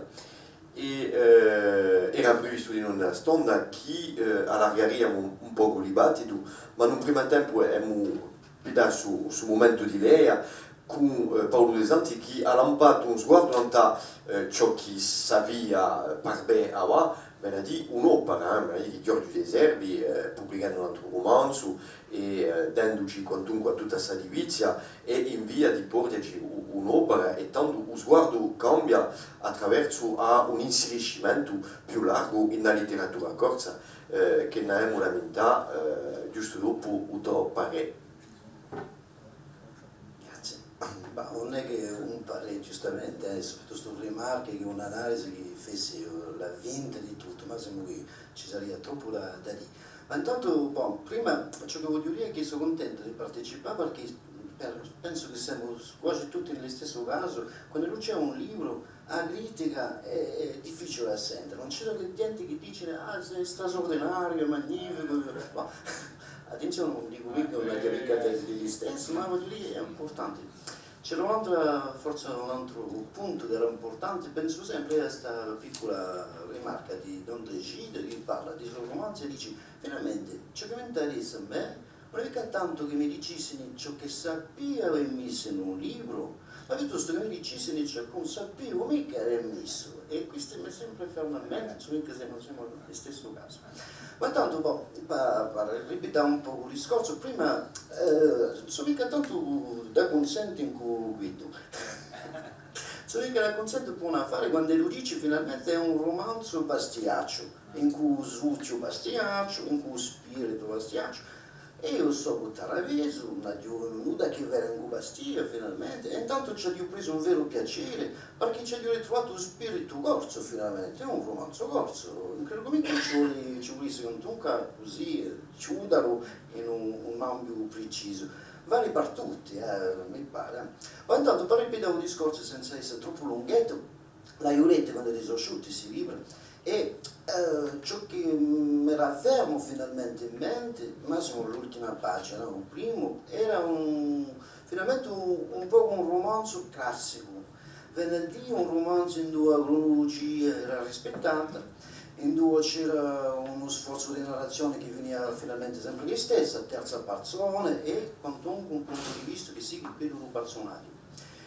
è, eh, era previstu dinò una stonda chì, eh, allargariamu un, un pocu u dibattitu, ma in un primu tempu emu pigliatu stu, stu mumentu di leia, cù, eh, Paulu Desanti chì hà lampatu un sguardu nant'à, eh, ciò chì s'avvia, eh, par bè avà, vene à dì un'opera, eh, vene à dì chì Ghjorghju De Zerbi, eh, publichendu un antru rumanzu è, eh, denduci quantunque à tutta sta divizia, hè in via di porghjeci u-, un'opera, è tandu u sguardu cambia à traversu à un insiriscimentu più largu in a litteratura corsa, eh, chì n'avemu da mintà, eh, ghjustu dopu u to parè. Grazie. Ma ùn hè chè un parè, ghjustamente, eh, sò piuttostu rimarche chè un'analisi chì fessi, eh, l'avvinta di tuttu, ma semu quì, ci saria troppu da, da dì. Ma intantu, bon, prima, ciò chì vogliu dì hè chì sò cuntentu di participà, perchè per-, pensu chì semu quasi tutti in listessu casu, quandu ci hè un libru, a critica hè, hè difficiule à sente, ùn ci hè chè ghjente chì dice: "Ah, hè strasurdinariu, hè magnificu", ma attenzione, ùn dicu micca una critica di, di listessu, ma vogliu dì, hè impurtante. C'era un'antra, forse un antru puntu chì era impurtante, pensu sempre à sta piccula rimarca di Don Trescido, chì parla di i so rumanzi è dice: "Finalmente, ciò chì m'interessa à mè, ùn hè micca tantu chì mi dicissini ciò chì sapia avè missu in un libru, ma piuttostu chì mi dicissini ciò chì ùn sapia micca avè missu." È questu mi sempre ferma in mente, insomma, chì semu, semu in u listessu casu. Ma tantu, bò, pà, pà ripità un pocu u discorsu, prima, eh, sò micca tantu d'accunsentu cù Guidu. Sò micca d'accunsentu pà un affare, quand'ellu dice finalmente hè un rumanzu bastiacciu, incù u suchju bastiacciu, incù u spiritu bastiacciu. È eiu sò cù Taravisu, ùn aghju nudda à chì vede cù Bastia, finalmente, è intantu ci aghju presu un veru piacè, perchè ci aghju ritruvatu u spiritu corsu, finalmente, hè un rumanzu corsu. Ùn credu micca chì ci voli-, ci vulissi quantunque cusì, eh, chjudelu in un, un ambiu precisu. Vale per tutti, eh, mi pare. Ma intantu, per ripetà u discorsu senza esse troppu lunghettu, l'aghju lettu quandu sò usciti sti libri, è, eh, ciò chì m'era fermu finalmente in mente, massimu l'ultima pagina, u primu, era un, finalmente un, un pocu un rumanzu classicu, vene à dì un rumanzu induve a crunulugia era rispittata, induve c'era unu sforzu di narrazione chì vinia finalmente sempre listessu, à terza parsona, è quantunque un puntu di vista chì sighji quellu di u parsunaghju.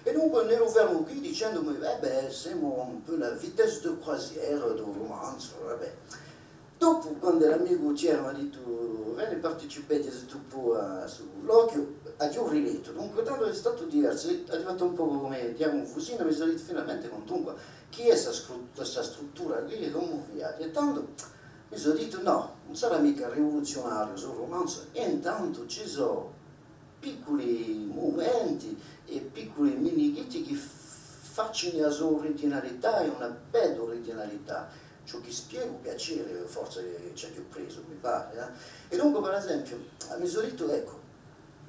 È dunque n'eru fermu quì dicendumi: "Eh bè, semu un peu à la vitesse de croisière di u rumanzu, va bè." Dopu, quandu l'amicu Thierry m'hà dittu: "Veni, participa, sè tù poi, à stu colloquiu", aghju rilettu. Dunque, tandu hè statu diversu, hè arrivatu un pocu cum'è Ghjacumu Fusina, mi sò dittu: "Finalmente, quantunque, chì hè sta scru-, sta struttura quì, è cumu viaghja?" È tandu mi sò dittu: "Nò, ùn sarà micca rivuluziunariu stu rumanzu", è intantu ci sò picculi mumenti è picculi minichiti chì f-, facini a so uriginalità, è una bella uriginalità. Ciò chì spiega u piacè, forse, chì ci aghju presu, mi pare, eh. È dunque, per esempiu, mi sò dittu, eccu,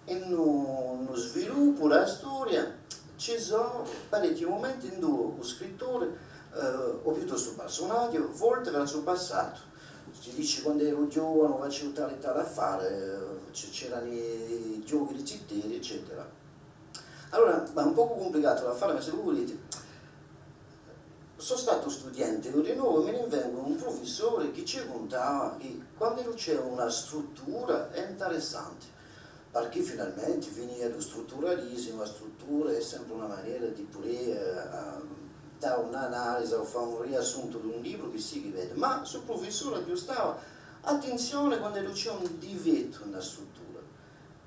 in u, in u sviluppu di a storia ci sò parechji mumenti induve u scrittore, eh, o piuttostu u parsunaghju, volta versu u passatu. Si dice, quand'eru ghjovanu faciu tale è tale affare, eh, ci, c'eranu i, i ghjochi di ziteddi, eccetera. Allora, ma hè un pocu cumplicatu l'affare, ma sè vo vulete, sò statu studiente eiu di novu, è mi n'invengu un prufissore chì ci cuntava chì quand'ellu ci hè una struttura hè interessante, perchè finalmente vinia di u strutturalisimu, a struttura hè sempre una manera di pudè, eh, dà un'analisi o fà un riassuntu d'un libru chì sighji beddu. Ma stu prufissore aghjustava: "Attenzione quand'ellu ci hè un difettu in a struttura.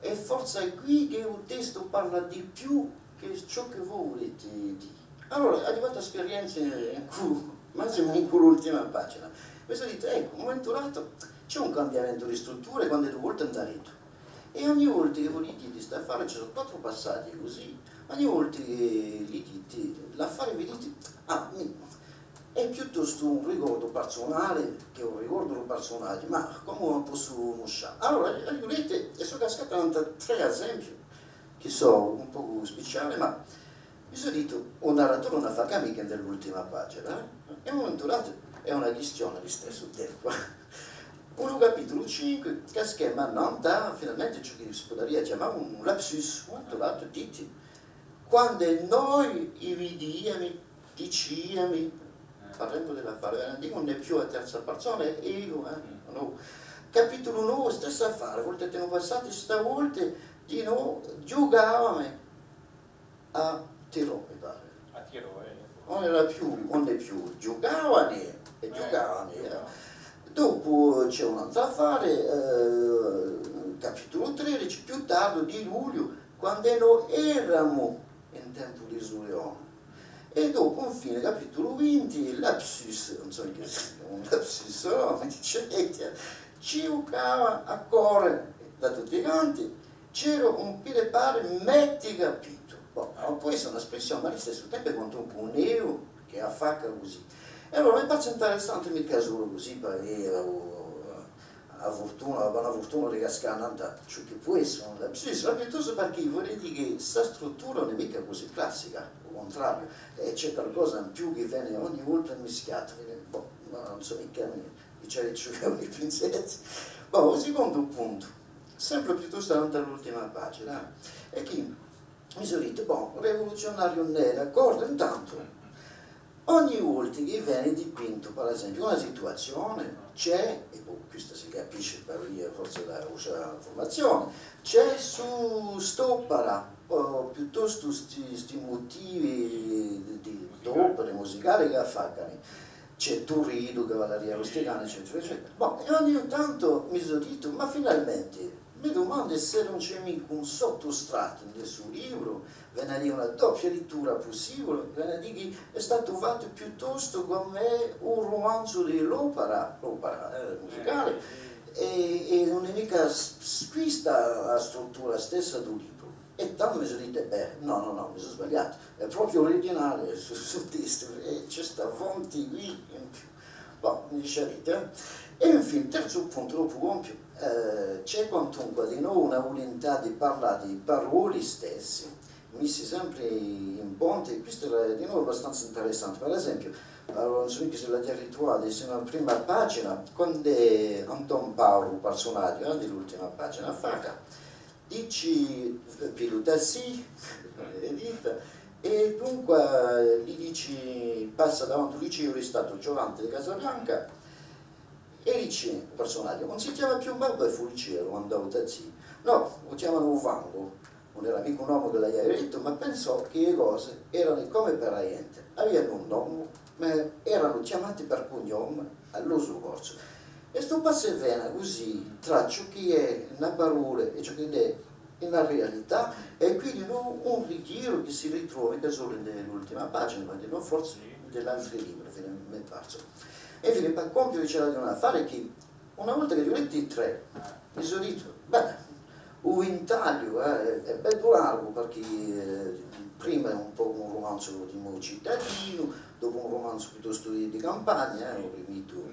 Hè forse quì chì u testu parla di più chè ciò chì vo vulete dì." Allora, aghju fattu sperienze incù, massimu incù l'ultima pagina. Mi sò dittu, eccu, un mumentu datu, ci hè un cambiamentu di struttura quand'eddu volta in daretu. È ogni volta chì vo li dite st'affare, ci sò quattru passaghji cusì, ogni volta chì li dite l'affare, vi dite: "Ah, mi, hè piuttostu un ricordu parsunale chè un ricordu di u parsunaghju, ma cumu a possu muscià?" Allora, aghju lettu è sò cascatu nant'à trè esempii, chì sò un pocu spiciali, ma mi sò dittu, u narratore ùn a face micca in l'ultima pagina, eh? È un mumentu datu, Hè una quistione à listessu tempu. Unu capitulu cinque, chì si chjama nant'à, finalmente, ciò chì si puderia chjamà un lapsus, un lapsus, ditti, quandu noi i vidiami, diciami, parlendu di l'affare, eh, dicu, ùn hè più a terza parsona, hè eiu, eh, nò. Capitulu nove, stessu affare, a volta chì emu passatu, sta volta, dinò, ghjucavami à tirò, mi pare. À tirò, eh. Ùn era più, ùn hè più, ghjucavani, è ghjucavani, eh. Dopu ci hè un altru affare, eh, capitulu tredeci, più tardi di lugliu, quandu no eramu in tempu di Sulione. È dopu, infine, capitulu vinti, lapsus, ùn sò chì sia un lapsus, nò, ma dice, ci ghjucava à corre da tutti quanti, c'era un pì di pari, metti capitu. Bon, pò essa una spressione, ma à listessu tempu hè quantunque un eiu chì affacca cusì. È allora mi pare interessante, micca solu cusì, per avè, eh, a furtuna, a bona furtuna di cascà nant'à ciò chì pò essa un lapsus, ma piuttostu perchè vole dì chì sta struttura ùn hè micca cusì classica, à u cuntrariu, è ci hè qualcosa in più chì vene ogni volta mischiatu, bon, ma ùn sò micca, mi, mi ci hè di ciò chì voi pinseti. Bon, u sicondu puntu, sempre piuttostu davanti à l'ultima pagina, eh, hè chì mi sò dittu, bon, rivuluziunariu ùn hè, d'accordu, intantu, ogni volta chì vene dipintu, per esempiu, una situazione, ci hè, è pò questa si capisce per via forse di a vostra furmazione, ci hè stu, st'opera, o piuttostu sti, sti mutivi di, di, d'opere musicali chì affaccani. Ci hè Turiddu, Cavalleria Rusticana, eccetera, eccetera. Bon, è ogni tantu mi sò dittu, ma finalmente, mi dumandu s'ellu ùn ci hè micca un sottustratu in stu libru, vene à dì una doppia littura pussibule, vene à dì chì hè statu fattu piuttostu cum'è un rumanzu di l'opera, l'opera, eh, musicale, è, è ùn hè micca s-, s-, quista a struttura stessa di u libru. È tandu mi sò dittu, bè, nò, nò, nò, mi sò sbagliatu, hè propiu uriginale stu, stu testu, è ci hè sta fonti quì in più. Bon, mi dice, eh? È infine, terzu puntu, dopu compiu, eh, ci hè quantunque di novu una vulintà di parlà di i paroli stessi, missi sempri in ponte, è questu era di novu abbastanza interessante. Per esempiu, allora, ùn sò micca s'è l'avete ritruvatu, in a prima pagina, quandu Anton Paulu, u parsunaghju, eh, di l'ultima pagina, affacca, dici, eh, Pilu Tassi, è dunque li dici, passa davanti à u liceu di Statu Ciurante di Casabianca, è dici, u parsunaghju, ùn si chjama più Marbeuf u liceu, dumandò Tassi. Nò, u chjamanu u Fangu. Ùn era micca un omu chì l'avia dettu, ma pensò chì e cose eranu cum'è per a ghjente. Avianu un nomu, ma eranu chjamati per cugnome à l'usu corsu. È stu passa è vena cusì, trà ciò chì hè una parolla è ciò chì hè una realità, è quindi un, un rigiru chì si ritrova micca solu in l'ultima pagina, ma dinò forse in l'altri libri, infine, mi hè parsu. È infine, per compiu, ci era un affare chì, una volta ch'aghju lettu i trè, mi sò dittu, bè, u vintagliu, eh, hè, hè bellu largu, perchè, eh, prima hè un pocu un rumanzu di modu citadinu, dopu un rumanzu piuttostu di, di campagna, eh, u rimittu.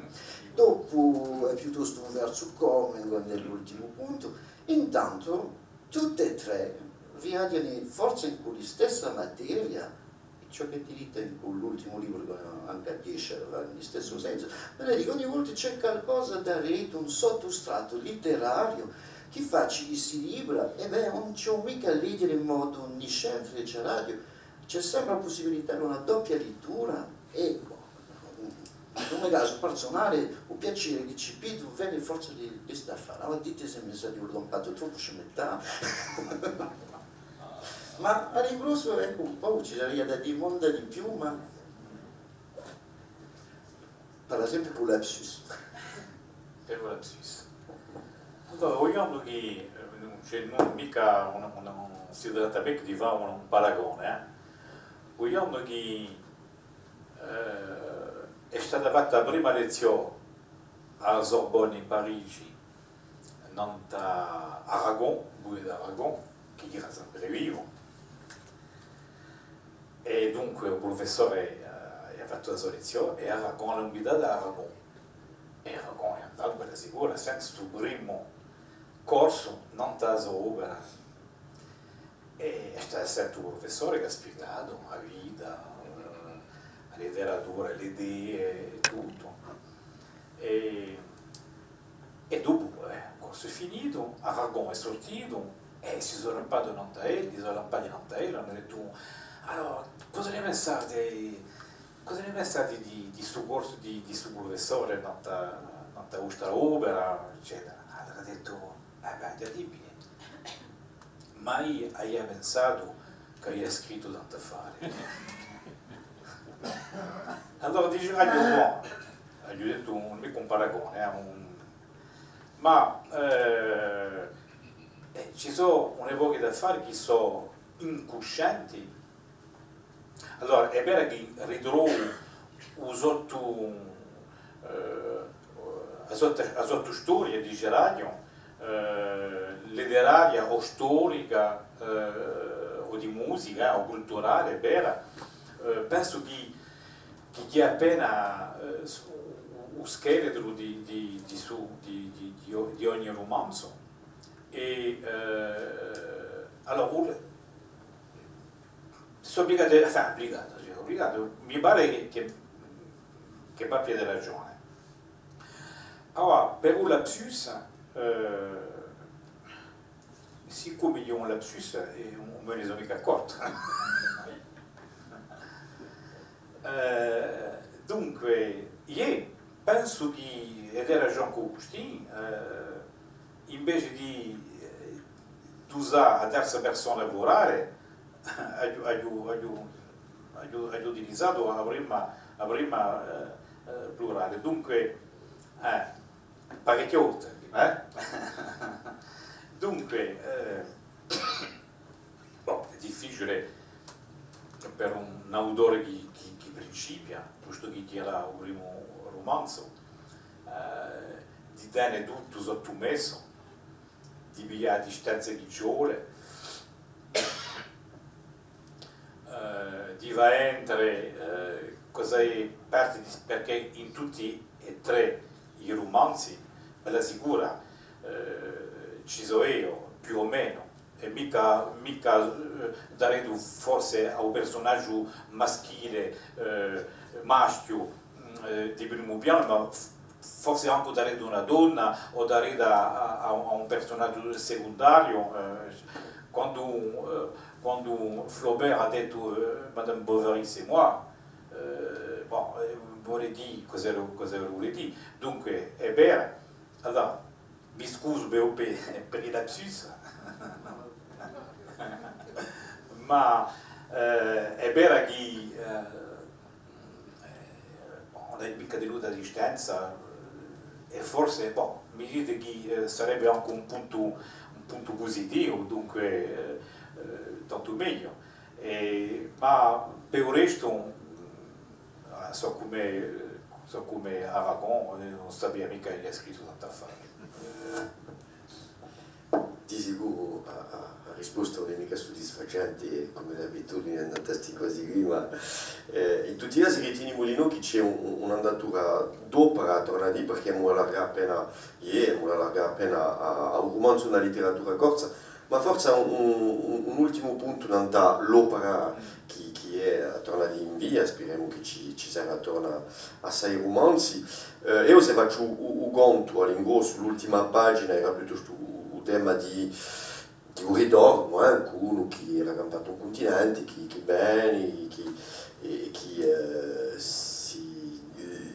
Dopu hè piuttostu un versu comicu, è l'ultimu puntu. Intantu, tutti è trè viaghjani forse incù a stessa materia, ciò chì ti dicu incù l'ultimu libru, chì ancu a dice va in u stessu sensu, ma dicu, ogni volta ci hè qualcosa daretu, un sottustratu litterariu, chì faci chì sti libra, è bè, ùn ci hè micca à leghja in modu niscente, ci hè sempri a pussibilità d'una doppia littura, è, bò, in u me casu parsunale, u piacè chì ci pigliu vene forse di, di st'affare. Ma dite s'è mi sò allampatu troppu, ci mettà. Ma à l'ingrossu, eccu, un pocu ci saria da dì monda di più, ma per esempiu, pè u lapsus. Pè u lapsus. Allora, videndu chì, eh, ùn ci hè, ùn micca, ùn, ùn, ùn si tratta micca di fà un, un paragone, eh. Videndu chì, eh, hè stata fatta a prima lezzione à a Sorbonne in Parigi, nant'à Aragon, Bouvet d'Aragon, chì era sempre vivu. È dunque u prufessore, eh, hà fattu a so lezzione è Aragon l'hà invitatu à Aragon. È Aragon hè andatu, bella sicura, à sente stu primu corsu nant'à a so opera. È hè statu u prufessore chì hà spiegatu a vita, eh, literatura, l'idee è tuttu. È, è dopu, eh, u corsu hè finitu, Aragon hè surtitu, è si sò lampati nant'à ellu, si sò lampati nant'à ellu, anu dettu: «Allora, cosa ne pensate, cosa ne pensate di, di stu corsu, di, di stu prufessore nant'à, nant'à a vostra opera?» eccetera. Allora hà dettu: «Eh bè, aghju da dì vi, mai aghju pensatu ch'avia scrittu tantu affare.» Allora dice: «Aghju, bon», aghju dettu, ùn hè micca un paragone, eh, un, ma, eh, eh, ci sò un pocu d'affari chì sò incuscienti. Allora, hè vera chì ritrovu u sottu, eh, a sottu, a sottustoria, diceraghju, eh, literaria o storica, eh, o di musica, eh, o culturale, hè vera. Eh, pensu chì, chì, chì hè appena, eh, s-, u, u scheletru di, di, di su-, di, di, di o-, di ogni rumanzu. È, eh, allora, u-, sò ubligatu, enfin, ubligatu, sì, ubligatu, mi pare chì, chì, chì abbia ragione. Allora, per u lapsus, eh, siccome hè un lapsus, eh, ùn, ùn mi ne sò micca accortu. Eh, dunque, iè, pensu chì, ed hà ragione Augustin, eh, invece di, eh, d'usà a terza persona plurale, aghju, aghju, aghju, aghju, aghju utilizatu a prima, a prima, eh, eh, plurale. Dunque, eh, parechje volte, eh? Dunque, eh, bon, hè difficiule per un, un autore chì, chì, chì principia, postu chì era u primu rumanzu, eh, di tene tuttu sottumessu, di piglià a distanza chì ci vole, eh, di fà entre, eh, cosa hè parte di, perchè in tutti è trè i rumanzi, bella sicura, eh, ci sò eiu, più o menu, è micca, micca, eh, daretu forse à u persunagiu maschile, eh, maschiu, mm, eh, di primu pianu, ma f-, forse ancu daretu una donna o daretu à, à, à un, à un persunagiu secundariu, eh, quandu, eh, quandu Flaubert hà dettu, eh, Madame Bovary, c'est moi, eh, bon, eh, vole dì, cosa vole, cosa vole dì? Dunque, hè vera, allora, mi scusu per, per, per i lapsus, ma, eh, hè vera chì, eh, eh, bon, ùn hè micca tenutu à distanza, eh, è forse, bon, mi dite chì, eh, sarebbe ancu un puntu, un puntu pusitivu, dunque, eh, eh, tantu megliu. È, ma per u restu, eh, sò cum'è, sò cum'è Aragon, eh, ùn sapia micca chì avia scrittu tantu affare. Di sicuru a, a, a risposta ùn hè micca sudisfacente, cum'è d'abitudine, in sti casi quì, ma, eh, in tutti i casi ritenimu dinò chì ci hè un, un, un'andatura d'opera, torna à dì, perchè emu allargatu appena, iè, emu allargatu appena à, à u rumanzu in a literatura corsa, ma forse un, un, un ultimu puntu nant'à l'opera chì, chì hè, eh, torna à dì, in via, spiremu chì ci, ci sarà torna assai rumanzi. Eh, eiu s'e facciu u, u contu à l'ingrossu, l'ultima pagina era piuttostu u, u tema di, di u ritornu, eh, cù unu chì era campatu in cuntinente, chì, chì veni, chì, è chì, eh, si, eh,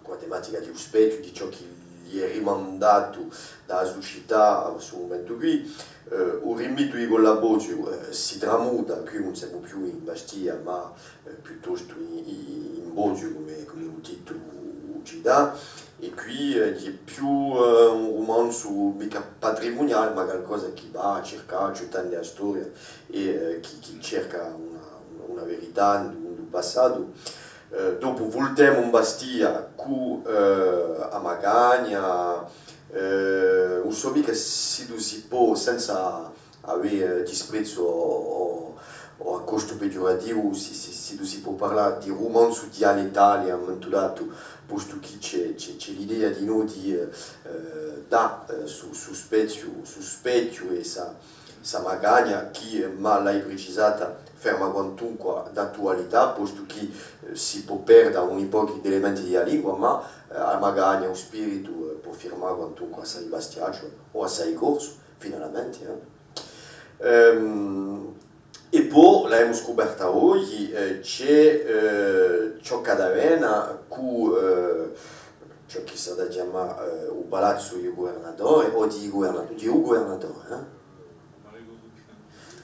cù a tematica di u spechju, di ciò chì li hè rimandatu da a sucità à stu mumentu quì. Eh, u rimbitu di Colla Boziu, eh, si tramuta, quì ùn semu più in Bastia, ma, eh, piuttostu in, in, in Boziu, cum'è, cum'è u titulu ci dà, è quì, eh, hè più, eh, un rumanzu micca patrimuniale, ma calcosa chì và à circà, ciò, tanta storia, è, eh, chì, chì cerca una, una verità in u, in u passatu. Eh, dopu vultemu in Bastia cù, eh, A Magagna, eh, ùn sò micca s'iddu si pò, senza avè, eh, disprezzu o, o, o accostu peghjurativu, si, si, s'iddu si pò parlà di rumanzu dialettale à un mumentu datu, postu chì ci hè, ci hè, ci hè l'idea dinò di, eh, eh, dà, eh, stu, stu spezziu, stu spechju è sta, Sta magagna chì, eh, ma l'hai pricisata, ferma quantunque d'attualità, postu chì, eh, si pò perde un pocu d'elementi di a lingua, ma, eh, a magagna, u spiritu, eh, pò firmà quantunque assai bastiacciu o assai corsu, finalmente, eh. Ehm, è po l'avemu scuperta oghji, eh, ci hè, eh, ciò ch'hà da vena cù, eh, ciò chì s'hà da chjamà, eh, u palazzu di u guvernatore, o di i guverna-, di u guvernatore, eh?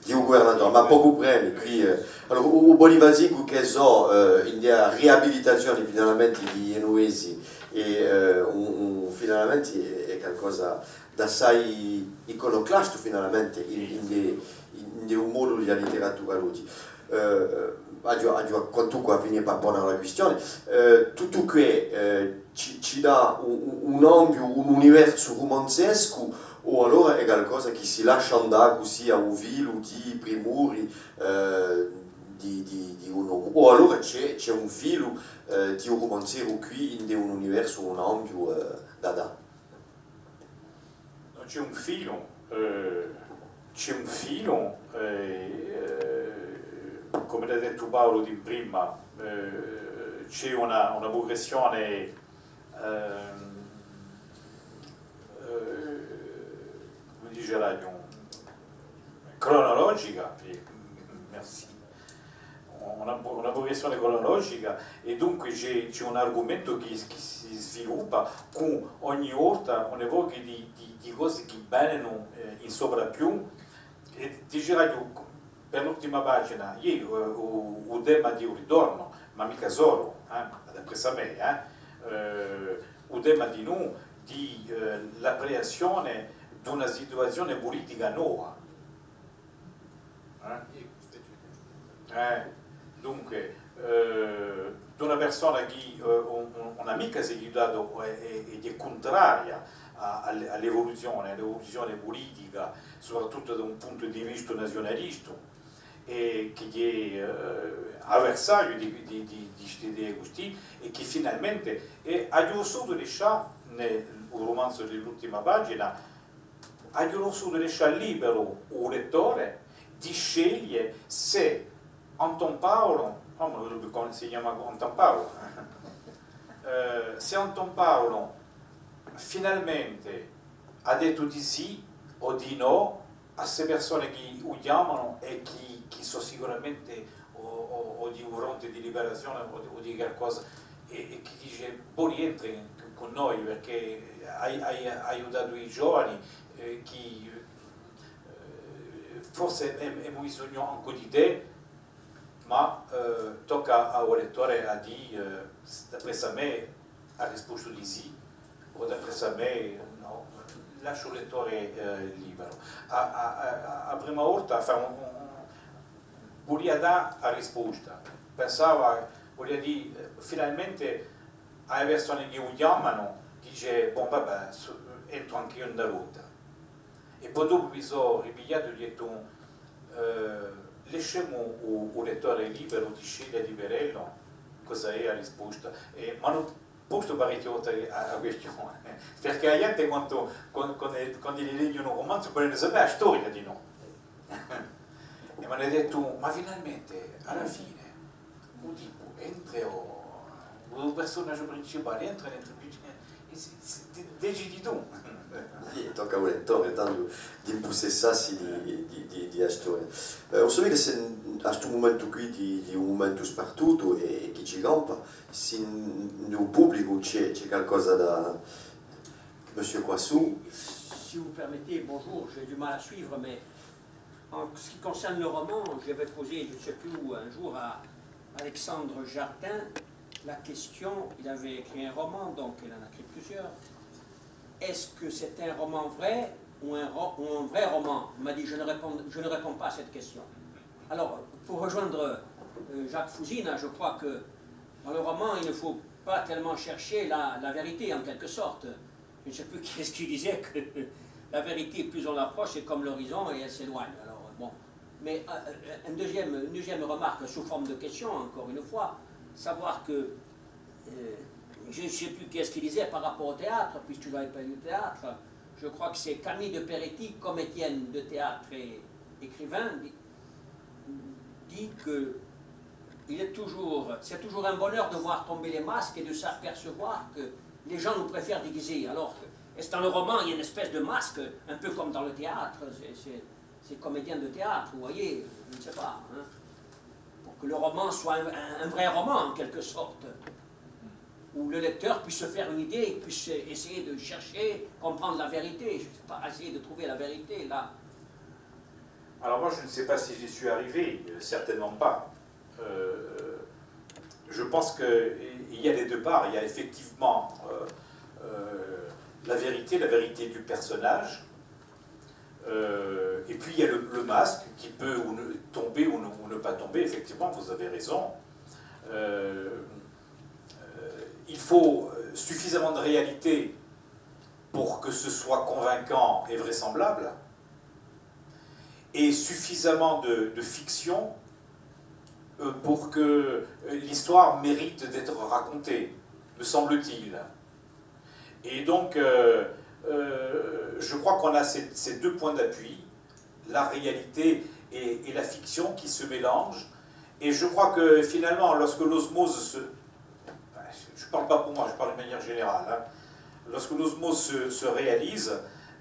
Di u guvernatore, ma pocu premi, quì, eh. Allora, u, u Bonifazicu chì sò, eh, in a riabilitazione finalmente di i Ghjenuvesi, è, eh, un, un, finalmente hè, hè qualcosa d'assai iconoclastu finalmente in, in de, in de u modu di a literatura d'oghji. Eh, aghju, aghju quantunque à finì pà pone a quistione. Eh, tuttu què, eh, ci, ci dà un, un, un ambiu, un universu rumanzescu, o allora hè qualcosa chì si lascia andà cusì à u filu di i primuri, eh, di, di, di un omu, o allora ci hè, ci hè un filu, eh, di u rumanzeru quì in de un universu, un ambiu, eh, da dà. Nò, ci hè un filu, eh, ci hè un filu, eh, eh, cum'ellu hà dettu Paulu di prima, eh, ci hè una, una prugressione, ehm, eh, cumu diceraghju, crunulogica, eh, merci. Una, una prugressione crunulogica, è dunque ci hè, ci hè un argumentu chì, chì si sviluppa cù ogni volta un evochi di, di, di cosi chì venenu, eh, in soprappiù, è diceraghju, per l'ultima pagina, iè, eh, u, u tema di u ritornu, ma micca solu, eh, d'appressu à mè, eh, eh, u tema dinù di, eh, l'apprehensione d'una situazione pulitica nova. Eh? Eh, dunque, eh, d'una persona chì, eh, ùn, ùn, ùn hà micca seguitatu, eh, è, è hè cuntraria à, à l-, à l'evoluzione, à l'evoluzione pulitica, soprattuttu da un puntu di vista naziunalistu, è chì hè, eh, avversariu di, di, di, di ste idee custì, è chì finalmente, è aghju vulsutu lascià, in u rumanzu di l'ultima pagina, aghju vulsutu lascià liberu u lettore di sceglie s'è Anton Paulu, oh, ma si chjama Anton Paulu, eh, s'è Anton Paulu finalmente hà dettu di sì o di nò à ste persone chì u chjamanu è chì, chì sò sicuramente o, o, o di u Fronte di Liberazione o di, o di qualcosa, è, è chì dice, pò rientre cù, cù noi, perchè hai, hai, hai aiutatu i giovani, eh, chì, eh, forse emu, emu bisognu ancu di tè, ma, eh, tocca à u lettore à dì, eh, s-, d'appressu à mè, hà rispostu di sì, o d'appressu à mè, nò, lasciu u lettore, eh, liberu. A, a, a, a prima volta, enfin, un, un, un, vulia dà a risposta. Pensava, vulia dì, eh, finalmente à e persone chì u chjamanu, dice, bon, vabbè, su-, entru anch'eiu in a lotta. È po dopu mi sò ripigliatu è aghju dettu, eh, lasciemu u, u lettore liberu di sceglie liberellu cosa hè a risposta. È m'anu postu parechje volte a, a quistione, perchè a ghjente quandu, quandu, quandu, quandu li leghjenu un rumanzu, volenu sapè a storia dinò. È m'anu dettu, ma finalmente, à a fine, u tippu entre o, u persunagiu principale entre, entre, è si, si, de-, decidi tù. Sì, tocca à u lettore, tandu, d'impussessassi di, di, di, di a storia. Eh, ùn sò micca s'è à stu mumentu quì di, di un mumentu spartutu è, è chì ci campa, s'è in u publicu ci hè, ci hè qualcosa da, Monsieur Coissou. Si vous permettez, bonjour, j'ai du mal à suivre, mais en ce qui concerne le roman, j'avais posé, je ne sais plus où, un jour à Alexandre Jardin la question, il avait écrit un roman, donc il en a écrit plusieurs. Est-ce que c'est un roman vrai ou un ro-, ou un vrai roman ? Il m'a dit, je ne réponds, je ne réponds pas à cette question. Alors, pour rejoindre, euh, Jacques Fusina, je crois que dans le roman, il ne faut pas tellement chercher la, la vérité, en quelque sorte. Je ne sais plus qui est-ce qui disait que la vérité, plus on l'approche, c'est comme l'horizon et elle s'éloigne. Alors, bon. Mais, euh, euh, un deuxième, une deuxième remarque sous forme de question, encore une fois, savoir que, euh, je ne sais plus qui est-ce qui disait par rapport au théâtre, puisque je n'avais pas lu le théâtre, Je crois que c'est Camille de Peretti, comédienne de théâtre et écrivain, dit, dit que il est toujours, c'est toujours un bonheur de voir tomber les masques et de s'apercevoir que les gens nous préfèrent déguisés, alors que, et dans le roman, il y a une espèce de masque, un peu comme dans le théâtre, c'est, c'est, c'est comédien de théâtre, vous voyez, je ne sais pas, hein, pour que le roman soit un, un- un vrai roman, en quelque sorte, où le lecteur puisse se faire une idée, puisse essayer de chercher, comprendre la vérité, je sais pas, essayer de trouver la vérité, là. Alors moi, je ne sais pas si j'y suis arrivé, euh, certainement pas. Euh, je pense qu'il y a les deux parts. Il y a effectivement euh, euh, la vérité, la vérité du personnage, euh, et puis il y a le, le masque qui peut ou ne- tomber ou ne, ou ne pas tomber. Effectivement, vous avez raison. Euh, euh, il faut suffisamment de réalité pour que ce soit convaincant et vraisemblable, et suffisamment de, de fiction euh, pour que euh, l'histoire mérite d'être racontée, me semble-t-il. Et donc, euh, euh, je crois qu'on a ces, ces deux points d'appui, la réalité et, et la fiction qui se mélangent. Et je crois que finalement, lorsque l'osmose se... Enfin, je ne parle pas pour moi, je parle de manière générale, hein. Lorsque l'osmose se, se réalise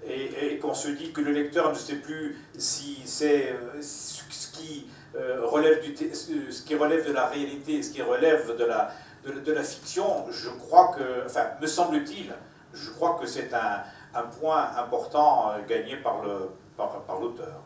et, et qu'on se dit que le lecteur ne sait plus si c'est euh, ce ce qui euh, relève du thé- ce ce qui relève de la réalité, ce qui relève de la, de, de la fiction, je crois que, enfin, me semble-t-il, je crois que c'est un, un point important euh, gagné par le, par, par l'auteur.